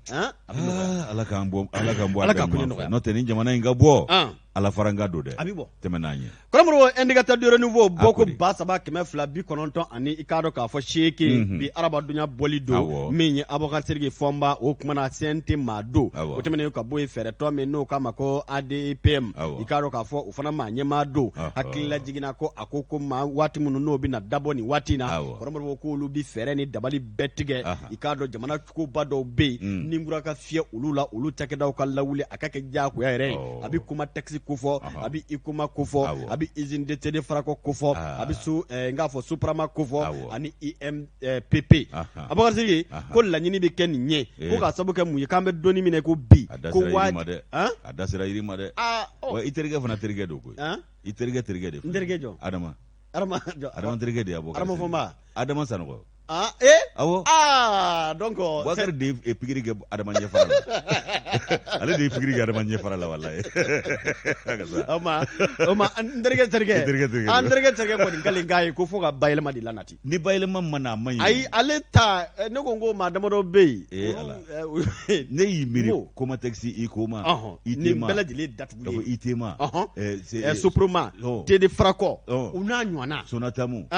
[SPEAKER 2] Ala k'an bɔ, Ala k'an bɔ.
[SPEAKER 1] Ala ka koɲɛ nɔgɔya.
[SPEAKER 2] N'o tɛ, nin jamana in ka bɔ, Ala farankan don dɛ.
[SPEAKER 1] A bɛ bɔ.
[SPEAKER 2] Tɛmɛ n'an ye.
[SPEAKER 1] Kɔrɔmɔrɔ, indicateur du renouveau bɔ ko 3298 ani i k'a dɔn k'a fɔ 8, bi arabadonya bɔli don. Min ye Abubakar Sidiki Fɔnba, o kuma na CNT maa don. O tɛmɛnen ka bɔ yen, fɛɛrɛtɔ min n'o k'a ma ko ADPM, i k'a dɔn k'a fɔ o fana maa ɲɛmaa don. Hakilila jiginna ko a ko ko maa waati minnu n'o bɛna dabɔ nin waati in na, Kɔrɔmɔrɔ, k'olu bɛ fɛɛrɛ ni dabali bɛɛ tigɛ. I k'a dɔn jamana koba dɔw bɛ yen, ni kura ka fiyɛ olu la, olu cakɛdaw ka lawuli, a ka kɛ diyagoya yɛrɛ ye. A bɛ Comatex kofɔ, a bɛ Huicoma kofɔ, a bɛ usine de thé de Farakɔ kofɔ, a bɛ n k'a fɔ Soprama kofɔ ani UMPP. Abubakar Sidiki ko laɲini bɛ kɛ nin ye ko k'a sabu kɛ mun ye, k'an bɛ don min na ko bi
[SPEAKER 2] ko waati a da sera yiri ma dɛ. Wa i terikɛ fana terikɛ don koyi. I terikɛ terikɛ de.
[SPEAKER 1] N terikɛ jɔn?
[SPEAKER 2] Adama.
[SPEAKER 1] Adama
[SPEAKER 2] Adama terikɛ de y'Abubakar.
[SPEAKER 1] Adama Fɔnba.
[SPEAKER 2] Adama Sanɔgɔ.
[SPEAKER 1] Ah, eh?
[SPEAKER 2] Awɔ.
[SPEAKER 1] Ah, donc.
[SPEAKER 2] Bubakari de ye pikiri kɛ Adama ɲɛfara la. Ale de ye pikiri kɛ Adama ɲɛfara la walayi.
[SPEAKER 1] O ma n terikɛ terikɛ.
[SPEAKER 2] I terikɛ terikɛ.
[SPEAKER 1] An terikɛ terikɛ kɔni kalen k'a ye ko fo ka bayɛlɛma de lanati.
[SPEAKER 2] Ni bayɛlɛma ma na, a man ɲi.
[SPEAKER 1] Ayi, ale ta ne ko n ko maa damadɔ bɛ yen.
[SPEAKER 2] Ee Ala. Ne y'i miiri Comatex, Huicoma.
[SPEAKER 1] Nin bɛɛ lajɛlen datugulen.
[SPEAKER 2] ITEMA.
[SPEAKER 1] Soproma. Thé de Farakɔ. U n'a ɲɔgɔnna.
[SPEAKER 2] Sonatamu.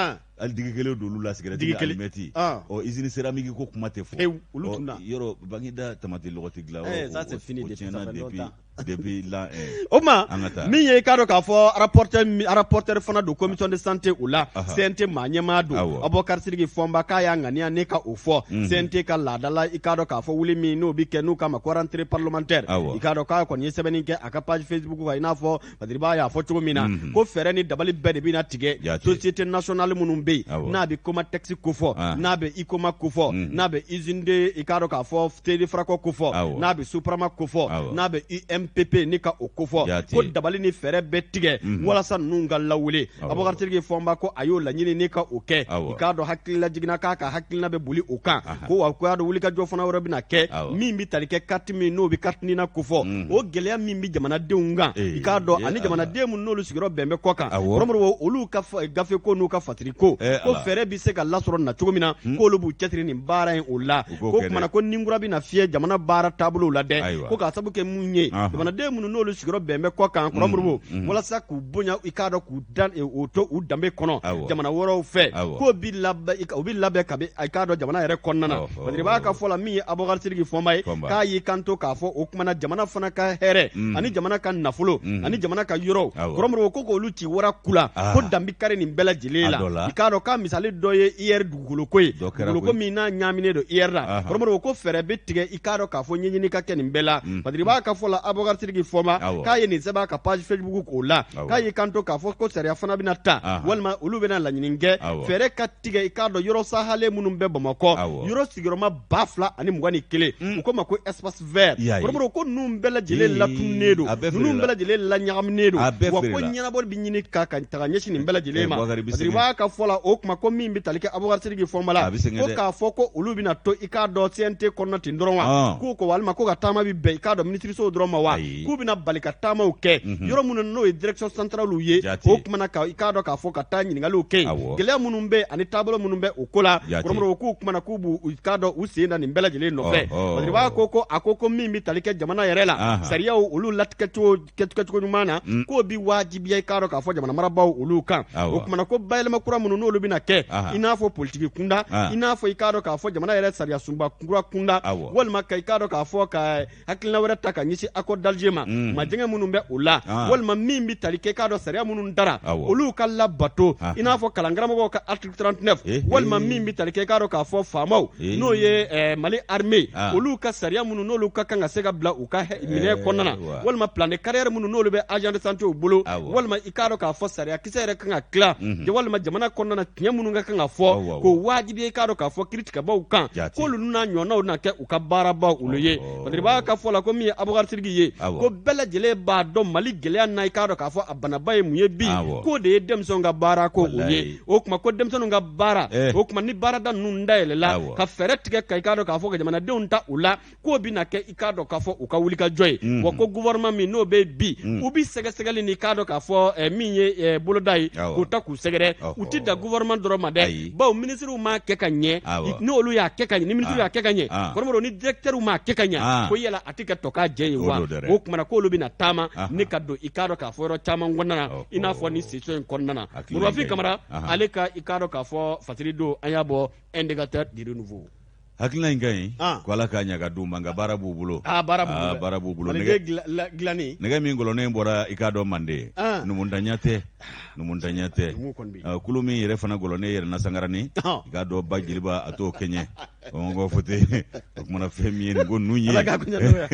[SPEAKER 2] Hali digi kelen don olu la, sigɛrɛti ni alimɛti. Ɔ, usine céramique ko kuma tɛ fɔ.
[SPEAKER 1] Pewu, olu tunna.
[SPEAKER 2] Yɔrɔ Baginda tamati lɔgɔti dilan yɔrɔ.
[SPEAKER 1] Ça c'est fini depuis
[SPEAKER 2] ça fait longtemps. Depuis l'an
[SPEAKER 1] O tuma, min ye i k'a dɔn k'a fɔ rapporteur fana don commission de santé o la, CNT maa ɲɛmaa don, Abubakar Sidiki Fɔnba, k'a y'a ŋaniya ne ka o fɔ CNT ka laadala, i k'a dɔn k'a fɔ wuli min n'o bɛ kɛ n'u k'a ma ko rentrée parlementaire, i k'a dɔn k'a kɔni ye sɛbɛnni kɛ a ka page Facebook kan, i n'a fɔ Badiriba y'a fɔ cogo min na, ko fɛɛrɛ ni dabali bɛɛ de bɛna tigɛ société nationale minnu bɛ yen, n'a bɛ Comatex kofɔ, n'a bɛ Huicoma kofɔ, n'a bɛ usine de, i k'a dɔn k'a fɔ thé de Farakɔ kofɔ, n'a bɛ Soprama kofɔ, n'a bɛ UMPP ni ka o kofɔ, ko dabali ni fɛɛrɛ bɛɛ tigɛ walasa ninnu ka lawuli. Abubakar Sidiki Fɔnba ko a y'o laɲini ni ka o kɛ. I k'a dɔn hakilila jiginna k'a ka hakilina bɛ boli o kan, ko wa ko y'a dɔn wulikajɔ fana wɛrɛ bɛna kɛ min bɛ tali kɛ carte min n'o bɛ carte NINA kofɔ, o gɛlɛya min bɛ jamanadenw kan, i k'a dɔn, ani jamanaden minnu n'olu sigiyɔrɔ bɛn bɛ kɔ kan, Kɔrɔmɔrɔ, olu ka gafe ko n'u ka fatiri ko, ko fɛɛrɛ bɛ se ka lasɔrɔ na cogo min na, k'olu b'u cɛsiri nin baara in o la. Ko kumana ko ni kura bɛna fiyɛ jamana baara taabolo la dɛ, ko k'a sabu kɛ mun ye, jamanaden minnu n'olu sigiyɔrɔ bɛn bɛ kɔ kan, Kɔrɔmɔrɔ, walasa k'u bonya, i k'a dɔn, k'u dan o to u danbe kɔnɔ jamana wɛrɛw fɛ, k'o bi labɛn, o bi labɛn kabi, i k'a dɔn, jamana yɛrɛ kɔnɔna na. Badiriba ka fɔ la, min ye Abubakar Sidiki Fɔnba ye, k'a y'i kanto k'a fɔ o kumana jamana fana ka hɛrɛ ani jamana ka nafolo ani jamana ka yɔrɔw, Kɔrɔmɔrɔ, ko k'olu ci wara ku la, ko dan bɛ kari nin bɛɛ lajɛlen la. I k'a dɔn k'a misali dɔ ye IR dugukolo ko ye, dugukolo ko min n'a ɲaaminen don IR la. Kɔrɔmɔrɔ, ko fɛɛrɛ bɛ tigɛ, i k'a dɔn k'a fɔ ɲɛɲini ka kɛ nin bɛɛ la. Badiriba ka fɔ la, Abubakar Abubakar Sidiki Fɔnba, k'a ye nin sɛbɛn a ka page Facebook k'o la, k'a y'i kanto k'a fɔ ko sariya fana bɛna ta, walima olu bɛna laɲini kɛ fɛɛrɛ ka tigɛ, i k'a dɔn yɔrɔ sahalen minnu bɛ Bamakɔ, yɔrɔ sigiyɔrɔma 2021, u ko ma ko espace vert, kɔrɔmɔrɔ ko ninnu bɛɛ lajɛlen latununnen don, ninnu bɛɛ lajɛlen laɲagaminen don, wa ko ɲɛnabɔ bɛ ɲini ka taga ɲɛsin nin bɛɛ lajɛlen ma. Fasiriba ka fɔ la, o kuma ko min bɛ tali kɛ Abubakar Sidiki Fɔnba la, ko k'a fɔ ko olu bɛna to, i k'a dɔn CNT kɔnɔna ten dɔrɔn wa, k'u ko walima ko ka taama bɛ bɛn, i k'a dɔn minisirisow dɔrɔn ma wa, k'u bɛna bali ka taamaw kɛ yɔrɔ minnu n'o ye direction centrale ye, o tuma na ka i k'a dɔn k'a fɔ ka taa ɲininkaliw kɛ yen, gɛlɛya minnu bɛ ani taabolo minnu bɛ o ko la, kɔrɔmɔrɔ k'u kumana k'u b'u i k'a dɔn u sen da nin bɛɛ lajɛlen nɔfɛ. Fasiriba ko a ko min bɛ tali kɛ jamana yɛrɛ la, sariyaw olu latigɛcogo kɛcogo ɲuman na, k'o bɛ wajibiya, i k'a dɔn k'a fɔ jamana marabaaw olu kan. O tuma na ko bayɛlɛma kura minnu n'olu bɛna kɛ, i n'a fɔ politiki kunda, i n'a fɔ i k'a dɔn k'a fɔ jamana yɛrɛ sariya sunba kura kunda, walima ka i k'a dɔn k'a fɔ ka hakilina wɛrɛ ta ka ɲɛsin accord d'Alger ma, majɛngɛ minnu bɛ o la, walima min bɛ tali kɛ, k'a dɔn sariya minnu dara, olu ka labato, i n'a fɔ kalankaramɔgɔw ka article 39, walima min bɛ tali kɛ, k'a dɔn k'a fɔ faamaw, n'o ye Mali armée, olu ka sariya minnu n'olu ka kan ka se ka bila u ka minɛ kɔnɔna na, walima plan de carrière minnu n'olu bɛ agent de santé bolo, walima i k'a dɔn k'a fɔ sariya kisɛ yɛrɛ kan ka tila, walima jamana kɔnɔna na tiɲɛ minnu ka kan ka fɔ, k'o wajibiya, i k'a dɔn k'a fɔ kiritigɛbaw kan, k'olu n'a ɲɔgɔnnaw na kɛ u ka baarabaw olu ye. Fasiriba ka fɔ la, ko min ye Abubakar Sidiki ye, ko bɛɛ lajɛlen b'a dɔn Mali gɛlɛya na, i k'a dɔn k'a fɔ a banaba ye mun ye bi, k'o de ye denmisɛnw ka baara ko o ye. O tuma ko denmisɛnninw ka baara, o tuma ni baarada ninnu dayɛlɛla ka fɛɛrɛ tigɛ ka i k'a dɔn k'a fɔ ka jamanadenw ta u la, k'o bɛna kɛ, i k'a dɔn k'a fɔ u ka wulikajɔ ye. Wa ko gouvernement min n'o bɛ bi, u bɛ sɛgɛsɛgɛli ni k'a dɔn k'a fɔ min ye boloda ye, k'o ta k'u sɛgɛrɛ. U tɛ dan gouvernement dɔrɔn ma dɛ, bawo minisiriw m'a kɛ ka ɲɛ. N'olu y'a kɛ ka ɲɛ, ni minisiriw y'a kɛ ka ɲɛ, kɔrɔmɔrɔ, ni directeur m'a kɛ ka ɲɛ, ko yala a tɛ kɛ tɔ k'a jɛ ye wa? O tuma na k'olu bɛna taama ni ka don, i k'a dɔn k'a fɔ yɔrɔ caman kɔnɔna na, i n'a fɔ ni session in kɔnɔna na. Murafin Kamara, ale ka i k'a dɔn k'a fɔ fasiri don, an y'a bɔ Indicateur du Renouveau.
[SPEAKER 2] Hakilina in ka ɲi, ko Ala k'a ɲɛ ka d'u ma, nka baara b'u bolo.
[SPEAKER 1] Baara b'u bolo.
[SPEAKER 2] Baara b'u bolo.
[SPEAKER 1] Nɛgɛ
[SPEAKER 2] nɛgɛ min gɔlɔnen bɔra, i k'a dɔn manden, numuntanya tɛ, numuntanya tɛ. Kulu min yɛrɛ fana gɔlɔnen yɛrɛ na sangarani, i k'a dɔn ba jeliba a t'o kɛɲɛ. Ko fo ten, o kumana fɛn min ye nin ko ninnu ye.
[SPEAKER 1] Ala k'a koɲɛ nɔgɔya.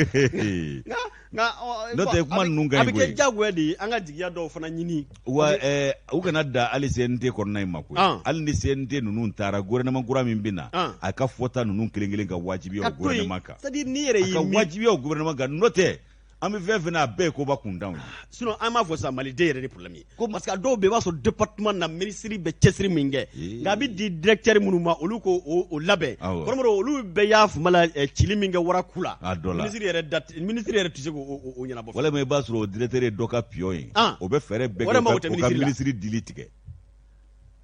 [SPEAKER 2] N'o tɛ kuma ninnu ka
[SPEAKER 1] ɲi koyi. A bɛ kɛ diyagoya de ye an ka jigiya dɔw fana ɲini.
[SPEAKER 2] Wa u kana da hali CNT kɔnɔna in ma koyi. Hali ni CNT ninnu taara, gouvernement kura min bɛ na, a ka fɔta ninnu kelen kelen ka wajibiya o gouvernement kan.
[SPEAKER 1] C'est à dire n'i yɛrɛ
[SPEAKER 2] y'i. A ka wajibiya o gouvernement kan, n'o tɛ an bɛ fɛn fɛn na, a bɛɛ ye koba kuntanw ye.
[SPEAKER 1] Sinon an b'a fɔ sisan maliden yɛrɛ de problème ye. Ko parce que a dɔw bɛ yen, i b'a sɔrɔ département na ministre bɛ cɛsiri min kɛ, nka a bɛ di directeur minnu ma, olu ko o labɛn. Kɔrɔmɔrɔ, olu bɛɛ y'a fuma la cili min kɛ wara ku la.
[SPEAKER 2] A dɔ la.
[SPEAKER 1] Ministre yɛrɛ da ministre yɛrɛ tɛ se k'o ɲɛnabɔ.
[SPEAKER 2] Walima i b'a sɔrɔ o directeur ye dɔ ka pion ye. O bɛ fɛɛrɛ bɛɛ kɛ o ka ministre dili tigɛ.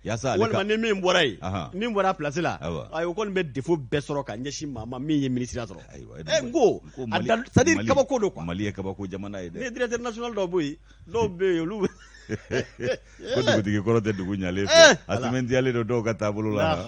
[SPEAKER 1] Yaasa ale ka. Walima ni min bɔra yen, min bɔra a place la, ayi, o kɔni bɛ défaut bɛɛ sɔrɔ ka ɲɛsin maa ma min ye ministre sɔrɔ.
[SPEAKER 2] Ayiwa.
[SPEAKER 1] N ko c'est à dire kabako don quoi.
[SPEAKER 2] Mali ye kabako jamana ye dɛ.
[SPEAKER 1] Ni directeur national dɔw bɛ yen, dɔw bɛ yen olu.
[SPEAKER 2] Ko dugutigi kɔrɔ tɛ dugu ɲalen fɛ, a sɛmɛntiyalen don dɔw ka taabolo la.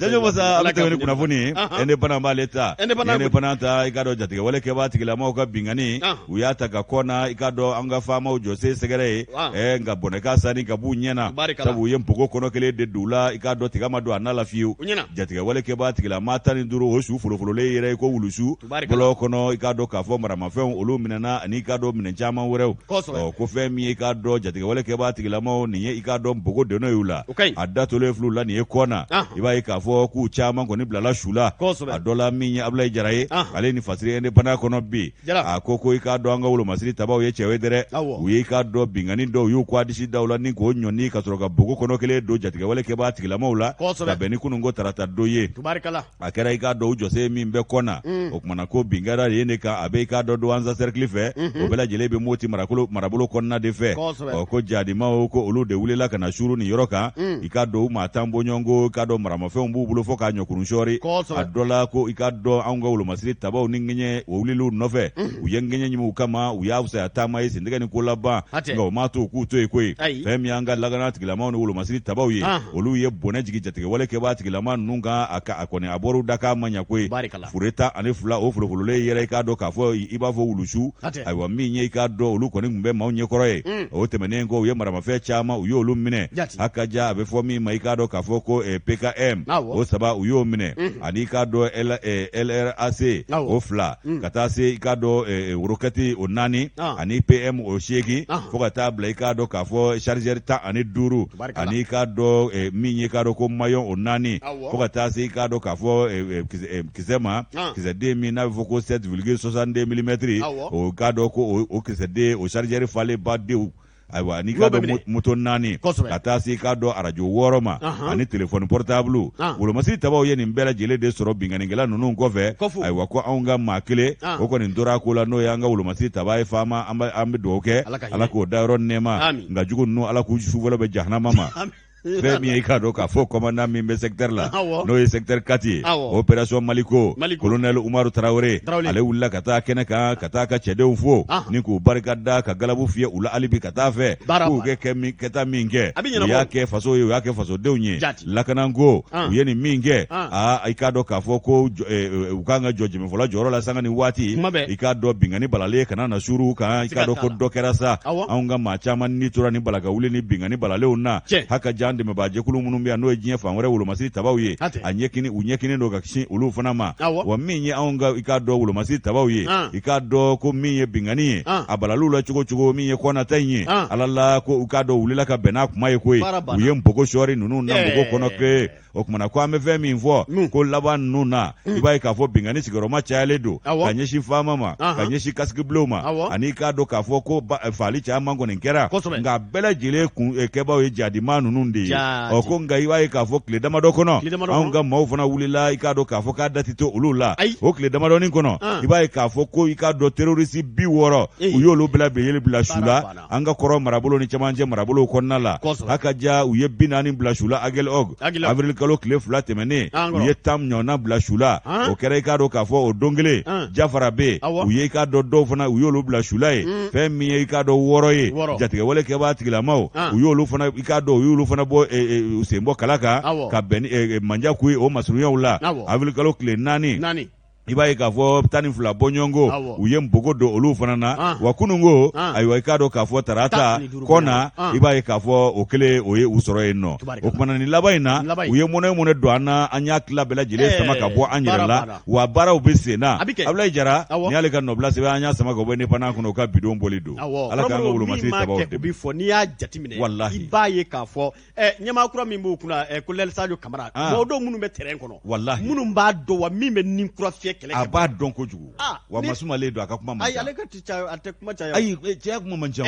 [SPEAKER 2] Jajo Masa, an bɛ tɛmɛ ni kunnafoni ye. Indépendant b'ale ta, Indépendant ta, i k'a dɔn jatigɛwale kɛbaa tigilamaw ka binkanni, u y'a ta ka kɔna, i k'a dɔn an ka faamaw jɔsen sɛgɛrɛ ye, nka bɔnɛ ka sani ka b'u ɲɛ na, sabu u ye npogo kɔnɔ kelen de don u la, i k'a dɔn tiga ma don a na la fiyewu. Jatigɛwale kɛbaa tigilama 15, o su folofololen yɛrɛ i ko wulusu bɔlɔ kɔnɔ, i k'a dɔn k'a fɔ maramafɛnw olu minɛna ani i k'a dɔn minɛn caman wɛrɛw. Ɔ ko fɛn min ye, i k'a dɔn jatigɛwale kɛbaa tigilamaw nin ye, i k'a dɔn npogo donna y'u la, a datolen filɛ u la nin ye kɔna, i b'a ye k'a fɔ k'u caman kɔni bilala su la. A dɔ la min ye Abulayi Jara ye, ale ni fasiri Indépendant kɔnɔ bi, a ko i k'a dɔn an ka wolomasiri tabaw ye cɛ ye dɛrɛ. U ye i k'a dɔn binkanni dɔw y'u k'a disi da u la ni k'o ɲɔni ka sɔrɔ ka npogo kɔnɔ kelen don jatigɛwale kɛbaa tigilamaw la, ka bɛn ni kununko tarata don ye. A kɛra i k'a dɔn u jɔsen min bɛ kɔna, o kumana ko bin kɛra yen de kan, a bɛ i k'a dɔn Douentza cercle fɛ, o bɛɛ lajɛlen bɛ Moti marabolo kɔnɔna de fɛ. Ɔ ko jadimaw ko olu de wulila ka na suuru nin yɔrɔ kan, i k'a dɔn u maa 10 bɔɲɔgɔnko, i k'a dɔn maramafɛnw b'u bolo fo k'a ɲɔkurun sɔɔri. A dɔ la ko i k'a dɔn anw ka wolomasiri tabaw ni ŋɛɲɛ o wulil'u nɔfɛ, u ye ŋɛɲɛ ɲimi u kama, u y'a fisaya taama ye sentigɛ ni ko laban, nka o m'a to u k'u to yen koyi. Fɛn min y'an ka lakana tigilamaw ni wolomasiri tabaw ye, olu ye bɔnɛ jigin jatigɛwale kɛbaa tigilama ninnu kan, a ka a kɔni a bɔr'u da k'a ma ɲɛ koyi. Fure 12, o folofololen yɛrɛ, i k'a dɔn k'a fɔ i b'a fɔ wulusu. Ayiwa, min ye i k'a dɔn olu kɔni tun bɛ maaw ɲɛkɔrɔ ye, o tɛmɛnen. tɛmɛnen kɔ, u ye maramafɛn caman, u y'olu minɛ. Haka ja, a bɛ fɔ min ma, i k'a dɔn k'a fɔ ko PKM o saba, u y'o minɛ, ani i k'a dɔn LRAC o fila, ka taa se i k'a dɔn roquette o naani, ani PM o seegin, fo ka taa bila i k'a dɔn k'a fɔ chargeur 15, ani i k'a dɔn min ye, i k'a dɔn ko maillon o naani, fo ka taa se i k'a dɔn k'a fɔ kisɛ ma, kisɛden min n'a bɛ fɔ ko 7,62 millimètres, o k'a dɔn ko o kisɛden o chargeur falen badenw. Ayiwa, n'i k'a dɔn moto naani, ka taa se i k'a dɔn arajo wɔɔrɔ ma, ani téléphone portable. Wolomasiri tabaw ye nin bɛɛ lajɛlen de sɔrɔ binkannikɛla ninnu kɔfɛ. Ayiwa, ko anw ka maa kelen o kɔni tora ko la, n'o ye an ka wolomasiri taba ye faama. An bɛ dugawu kɛ, Ala k'o dayɔrɔ nɛɛma. Nka jugu ninnu, Ala k'u su fɔlɔ bɛn jahanama ma. Fɛn min ye, i k'a dɔn k'a fɔ commandant min bɛ secteur la, n'o ye secteur 4 ye, opération Maliko, colonel Umaru Tarawele, ale wulila ka taa kɛnɛ kan, ka taa ka cɛdenw fo ni k'u barika da, ka galabu fiyɛ u la hali bi ka taa fɛ k'u kɛ kɛta min kɛ, u y'a kɛ faso ye, u y'a kɛ fasodenw ye. Lakananko, u ye nin min kɛ, aa, i k'a dɔn k'a fɔ ko u kan ka jɔ jɛmɛfɔla jɔyɔrɔ la sanga ni waati. I k'a dɔn binkanni balalen kana na suuru kan, i k'a dɔn ko dɔ kɛra sa. Anw ka maa caman ni tora ni balaka wuli ni binkanni balalenw na. Haka jan, dɛmɛbaajɛkulu minnu bɛ yan, n'o ye diɲɛ fan wɛrɛ wolomasiri tabaw ye, a ɲɛkini u ɲɛkinin don ka sin olu fana ma. Wa min ye anw ka, i k'a dɔn, wolomasiri tabaw ye, i k'a dɔn ko min ye binkanni ye, a balaliw la cogo cogo, min ye kɔnata in ye, Ala la ko u k'a dɔn wulila ka bɛn n'a kuma ye koyi. U ye npogo sɔɔri ninnu na npogo kɔnɔ ke. O tuma na ko an bɛ fɛn min fɔ ko laban ninnu na, i b'a ye k'a fɔ binkanni sigiyɔrɔma cayalen don ka ɲɛsin faama ma, ka ɲɛsin kasikibilenw ma, ani i k'a dɔn k'a fɔ ko faali caman kɔni kɛra, nka bɛɛ lajɛlen kun kɛbaaw ye jadimaa ninnu de ye. Ɔ ko nka i b'a ye k'a fɔ tile damadɔ kɔnɔ, anw ka maaw fana wulila, i k'a dɔn k'a fɔ k'a da tɛ to olu la. O tile damadɔnin kɔnɔ, i b'a ye k'a fɔ ko i k'a dɔn terroriste 60, u y'olu bɛɛ lajɛlen bila su la an ka kɔrɔn marabolo ni cɛmancɛ marabolow kɔnɔna la. Haka ja, u ye 40 bila su la Aguelhok avril kalo tile 2 tɛmɛnen, u ye 10 ɲɔgɔnna bila su la. O kɛra, i k'a dɔn k'a fɔ o don kelen Diafarabé, u ye i k'a dɔn dɔw fana, u y'olu bila su la yen. Fɛn min ye i k'a dɔn wɔɔrɔ ye, jatigɛwale kɛbaa tigilamaw, u y'olu fana, i k'a dɔn, u y'olu fana bɔ u sen bɔ kala kan ka bɛn ni Mandiakou ye o masurunyaw la avril kalo tile 4. I b'a ye k'a fɔ 12 bɔɲɔgɔnko, u ye npogo don olu fana na. Wa kununko, ayiwa, i k'a dɔn k'a fɔ tarata kɔna, i b'a ye k'a fɔ o kelen o ye u sɔrɔ yen nɔ. O tuma na nin laban in na, u ye mɔnɛ mɔnɛ don an na, an y'a tila bɛɛ lajɛlen sama ka bɔ an yɛrɛ la. Wa baaraw bɛ sen na. Abulayi Jara, nin y'ale ka nɔbila sɛbɛn, an y'a sama ka bɔ Indépendant kɔnɔ, u ka bidon bɔli don. Ala k'an ka wolomasiri tabaw dɛmɛ.
[SPEAKER 1] Fɔ n'i y'a jateminɛ,
[SPEAKER 2] walahi,
[SPEAKER 1] i b'a ye k'a fɔ ɲɛmaa kura min b'u kunna, colonel Sadio Kamara, mɔgɔ dɔw minnu bɛ terrain kɔnɔ,
[SPEAKER 2] walahi,
[SPEAKER 1] minnu b'a dɔn, wa min bɛ ni kura fiyɛ kɛlɛ.
[SPEAKER 2] A b'a dɔn kojugu, wa masumalen don, a ka kuma man
[SPEAKER 1] ca. Ayi, ale ka ca, a tɛ kuma caya.
[SPEAKER 2] Ayi, cɛya kuma man ca.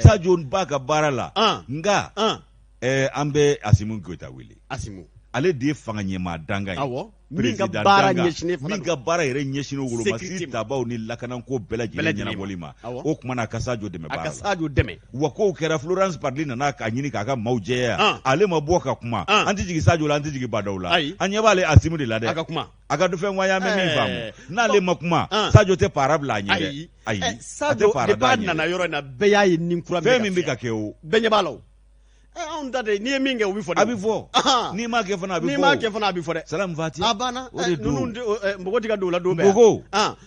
[SPEAKER 2] Sadio b'a ka baara la, nka an bɛ Asimi Goyita wele.
[SPEAKER 1] Asimi,
[SPEAKER 2] ale de ye fanga ɲɛmaa dankan ye.
[SPEAKER 1] Awɔ. Min ka baara ɲɛsinnen
[SPEAKER 2] fana, min ka baara yɛrɛ ɲɛsinnen wolomasiri tabaw ni lakanako bɛɛ lajɛlen ɲɛnabɔli ma. O tuma na a ka Sadio dɛmɛ baara
[SPEAKER 1] la, a ka Sadio dɛmɛ.
[SPEAKER 2] Wa kow kɛra, Florence Parly nana k'a ɲini k'a ka maaw jɛya, ale ma bɔ ka kuma. An tɛ jigin Sadio la, an tɛ jigin Bah N'Daw la, an ɲɛ b'ale Asimi de la dɛ.
[SPEAKER 1] A ka kuma,
[SPEAKER 2] a ka fɛn wa y'an bɛ min faamu, n'ale ma kuma, Sadio tɛ para bila a ɲɛ dɛ.
[SPEAKER 1] Ayi, Sadio depuis a nana yɔrɔ in na, bɛɛ y'a ye ni kura
[SPEAKER 2] fɛn min bɛ ka kɛ o,
[SPEAKER 1] bɛɛ ɲɛ b'a la o. Anw ta de, n'i ye min kɛ, o bɛ fɔ
[SPEAKER 2] dɛ. A bɛ fɔ. N'i m'a kɛ fana, a bɛ fɔ.
[SPEAKER 1] N'i m'a kɛ fana, a bɛ fɔ dɛ.
[SPEAKER 2] Salam Fati.
[SPEAKER 1] A banna.
[SPEAKER 2] O de don.
[SPEAKER 1] Ninnu mɔgɔ tɛ ka don o la don
[SPEAKER 2] bɛɛ. Npogo.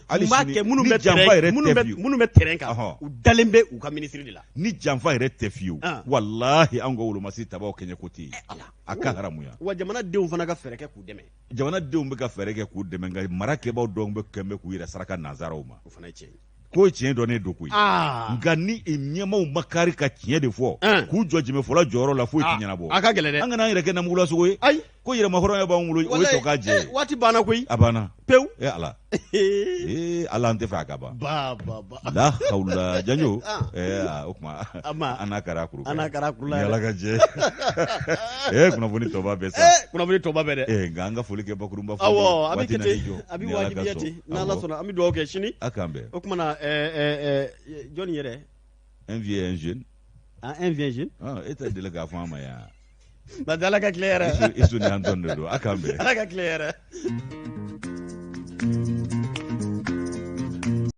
[SPEAKER 1] Hali sini kɛ minnu bɛ janfa yɛrɛ tɛ fiyewu. Minnu bɛ terrain kan, u dalen bɛ u ka minisiri de la.
[SPEAKER 2] Ni janfa yɛrɛ tɛ fiyewu. Walahi, anw ka wolomasiri tabaw kɛɲɛko tɛ yen. A ka haramuya.
[SPEAKER 1] Wa jamanadenw fana ka fɛɛrɛ kɛ k'u dɛmɛ.
[SPEAKER 2] Jamanadenw bɛ ka fɛɛrɛ kɛ k'u dɛmɛ, nka mara kɛbaaw dɔw bɛ kɛn bɛ k'u yɛrɛ saraka nanzaraw ma.
[SPEAKER 1] O fana ye tiɲɛ ye.
[SPEAKER 2] Ko tiɲɛ dɔnnen don koyi, nka ni ɲɛmaaw ma kari ka tiɲɛ de fɔ, k'u jɔ jɛmɛfɔla jɔyɔrɔ la, foyi tɛ ɲɛnabɔ.
[SPEAKER 1] A ka gɛlɛn dɛ.
[SPEAKER 2] An kana an yɛrɛ kɛ namugulasogo ye.
[SPEAKER 1] Ayi,
[SPEAKER 2] ko yɛrɛmahɔrɔnya b'anw bolo, o ye tɔ ka jɛ ye.
[SPEAKER 1] Waati banna koyi.
[SPEAKER 2] A banna
[SPEAKER 1] pewu.
[SPEAKER 2] E Ala, ee Ala, an tɛ fɛ a ka ban.
[SPEAKER 1] Ba ba ba.
[SPEAKER 2] La hawula janjo. Ɛɛ, o tuma an n'a kɛra kuru.
[SPEAKER 1] An n'a kɛra kuru la.
[SPEAKER 2] Ni Ala ka jɛ. Ee, kunnafoni tɔba bɛɛ sa.
[SPEAKER 1] Ee, kunnafoni tɔba bɛɛ dɛ.
[SPEAKER 2] Ee, nka an ka foli kɛ bakurunba
[SPEAKER 1] fɔ. Awɔ, a bɛ kɛ ten, a bɛ wajibiya ten. N'Ala sɔnna, an bɛ dugawu kɛ sini.
[SPEAKER 2] A k'an bɛn.
[SPEAKER 1] O tuma na jɔnni yɛrɛ?
[SPEAKER 2] Un vieux un jeune.
[SPEAKER 1] Ah, un vieux jeune.
[SPEAKER 2] Ah, e tɛ deli k'a fɔ an ma yan.
[SPEAKER 1] Ba Ala ka tile hɛrɛ.
[SPEAKER 2] Isu ni Antoine de don. A k'an bɛn.
[SPEAKER 1] Ala ka tile hɛrɛ.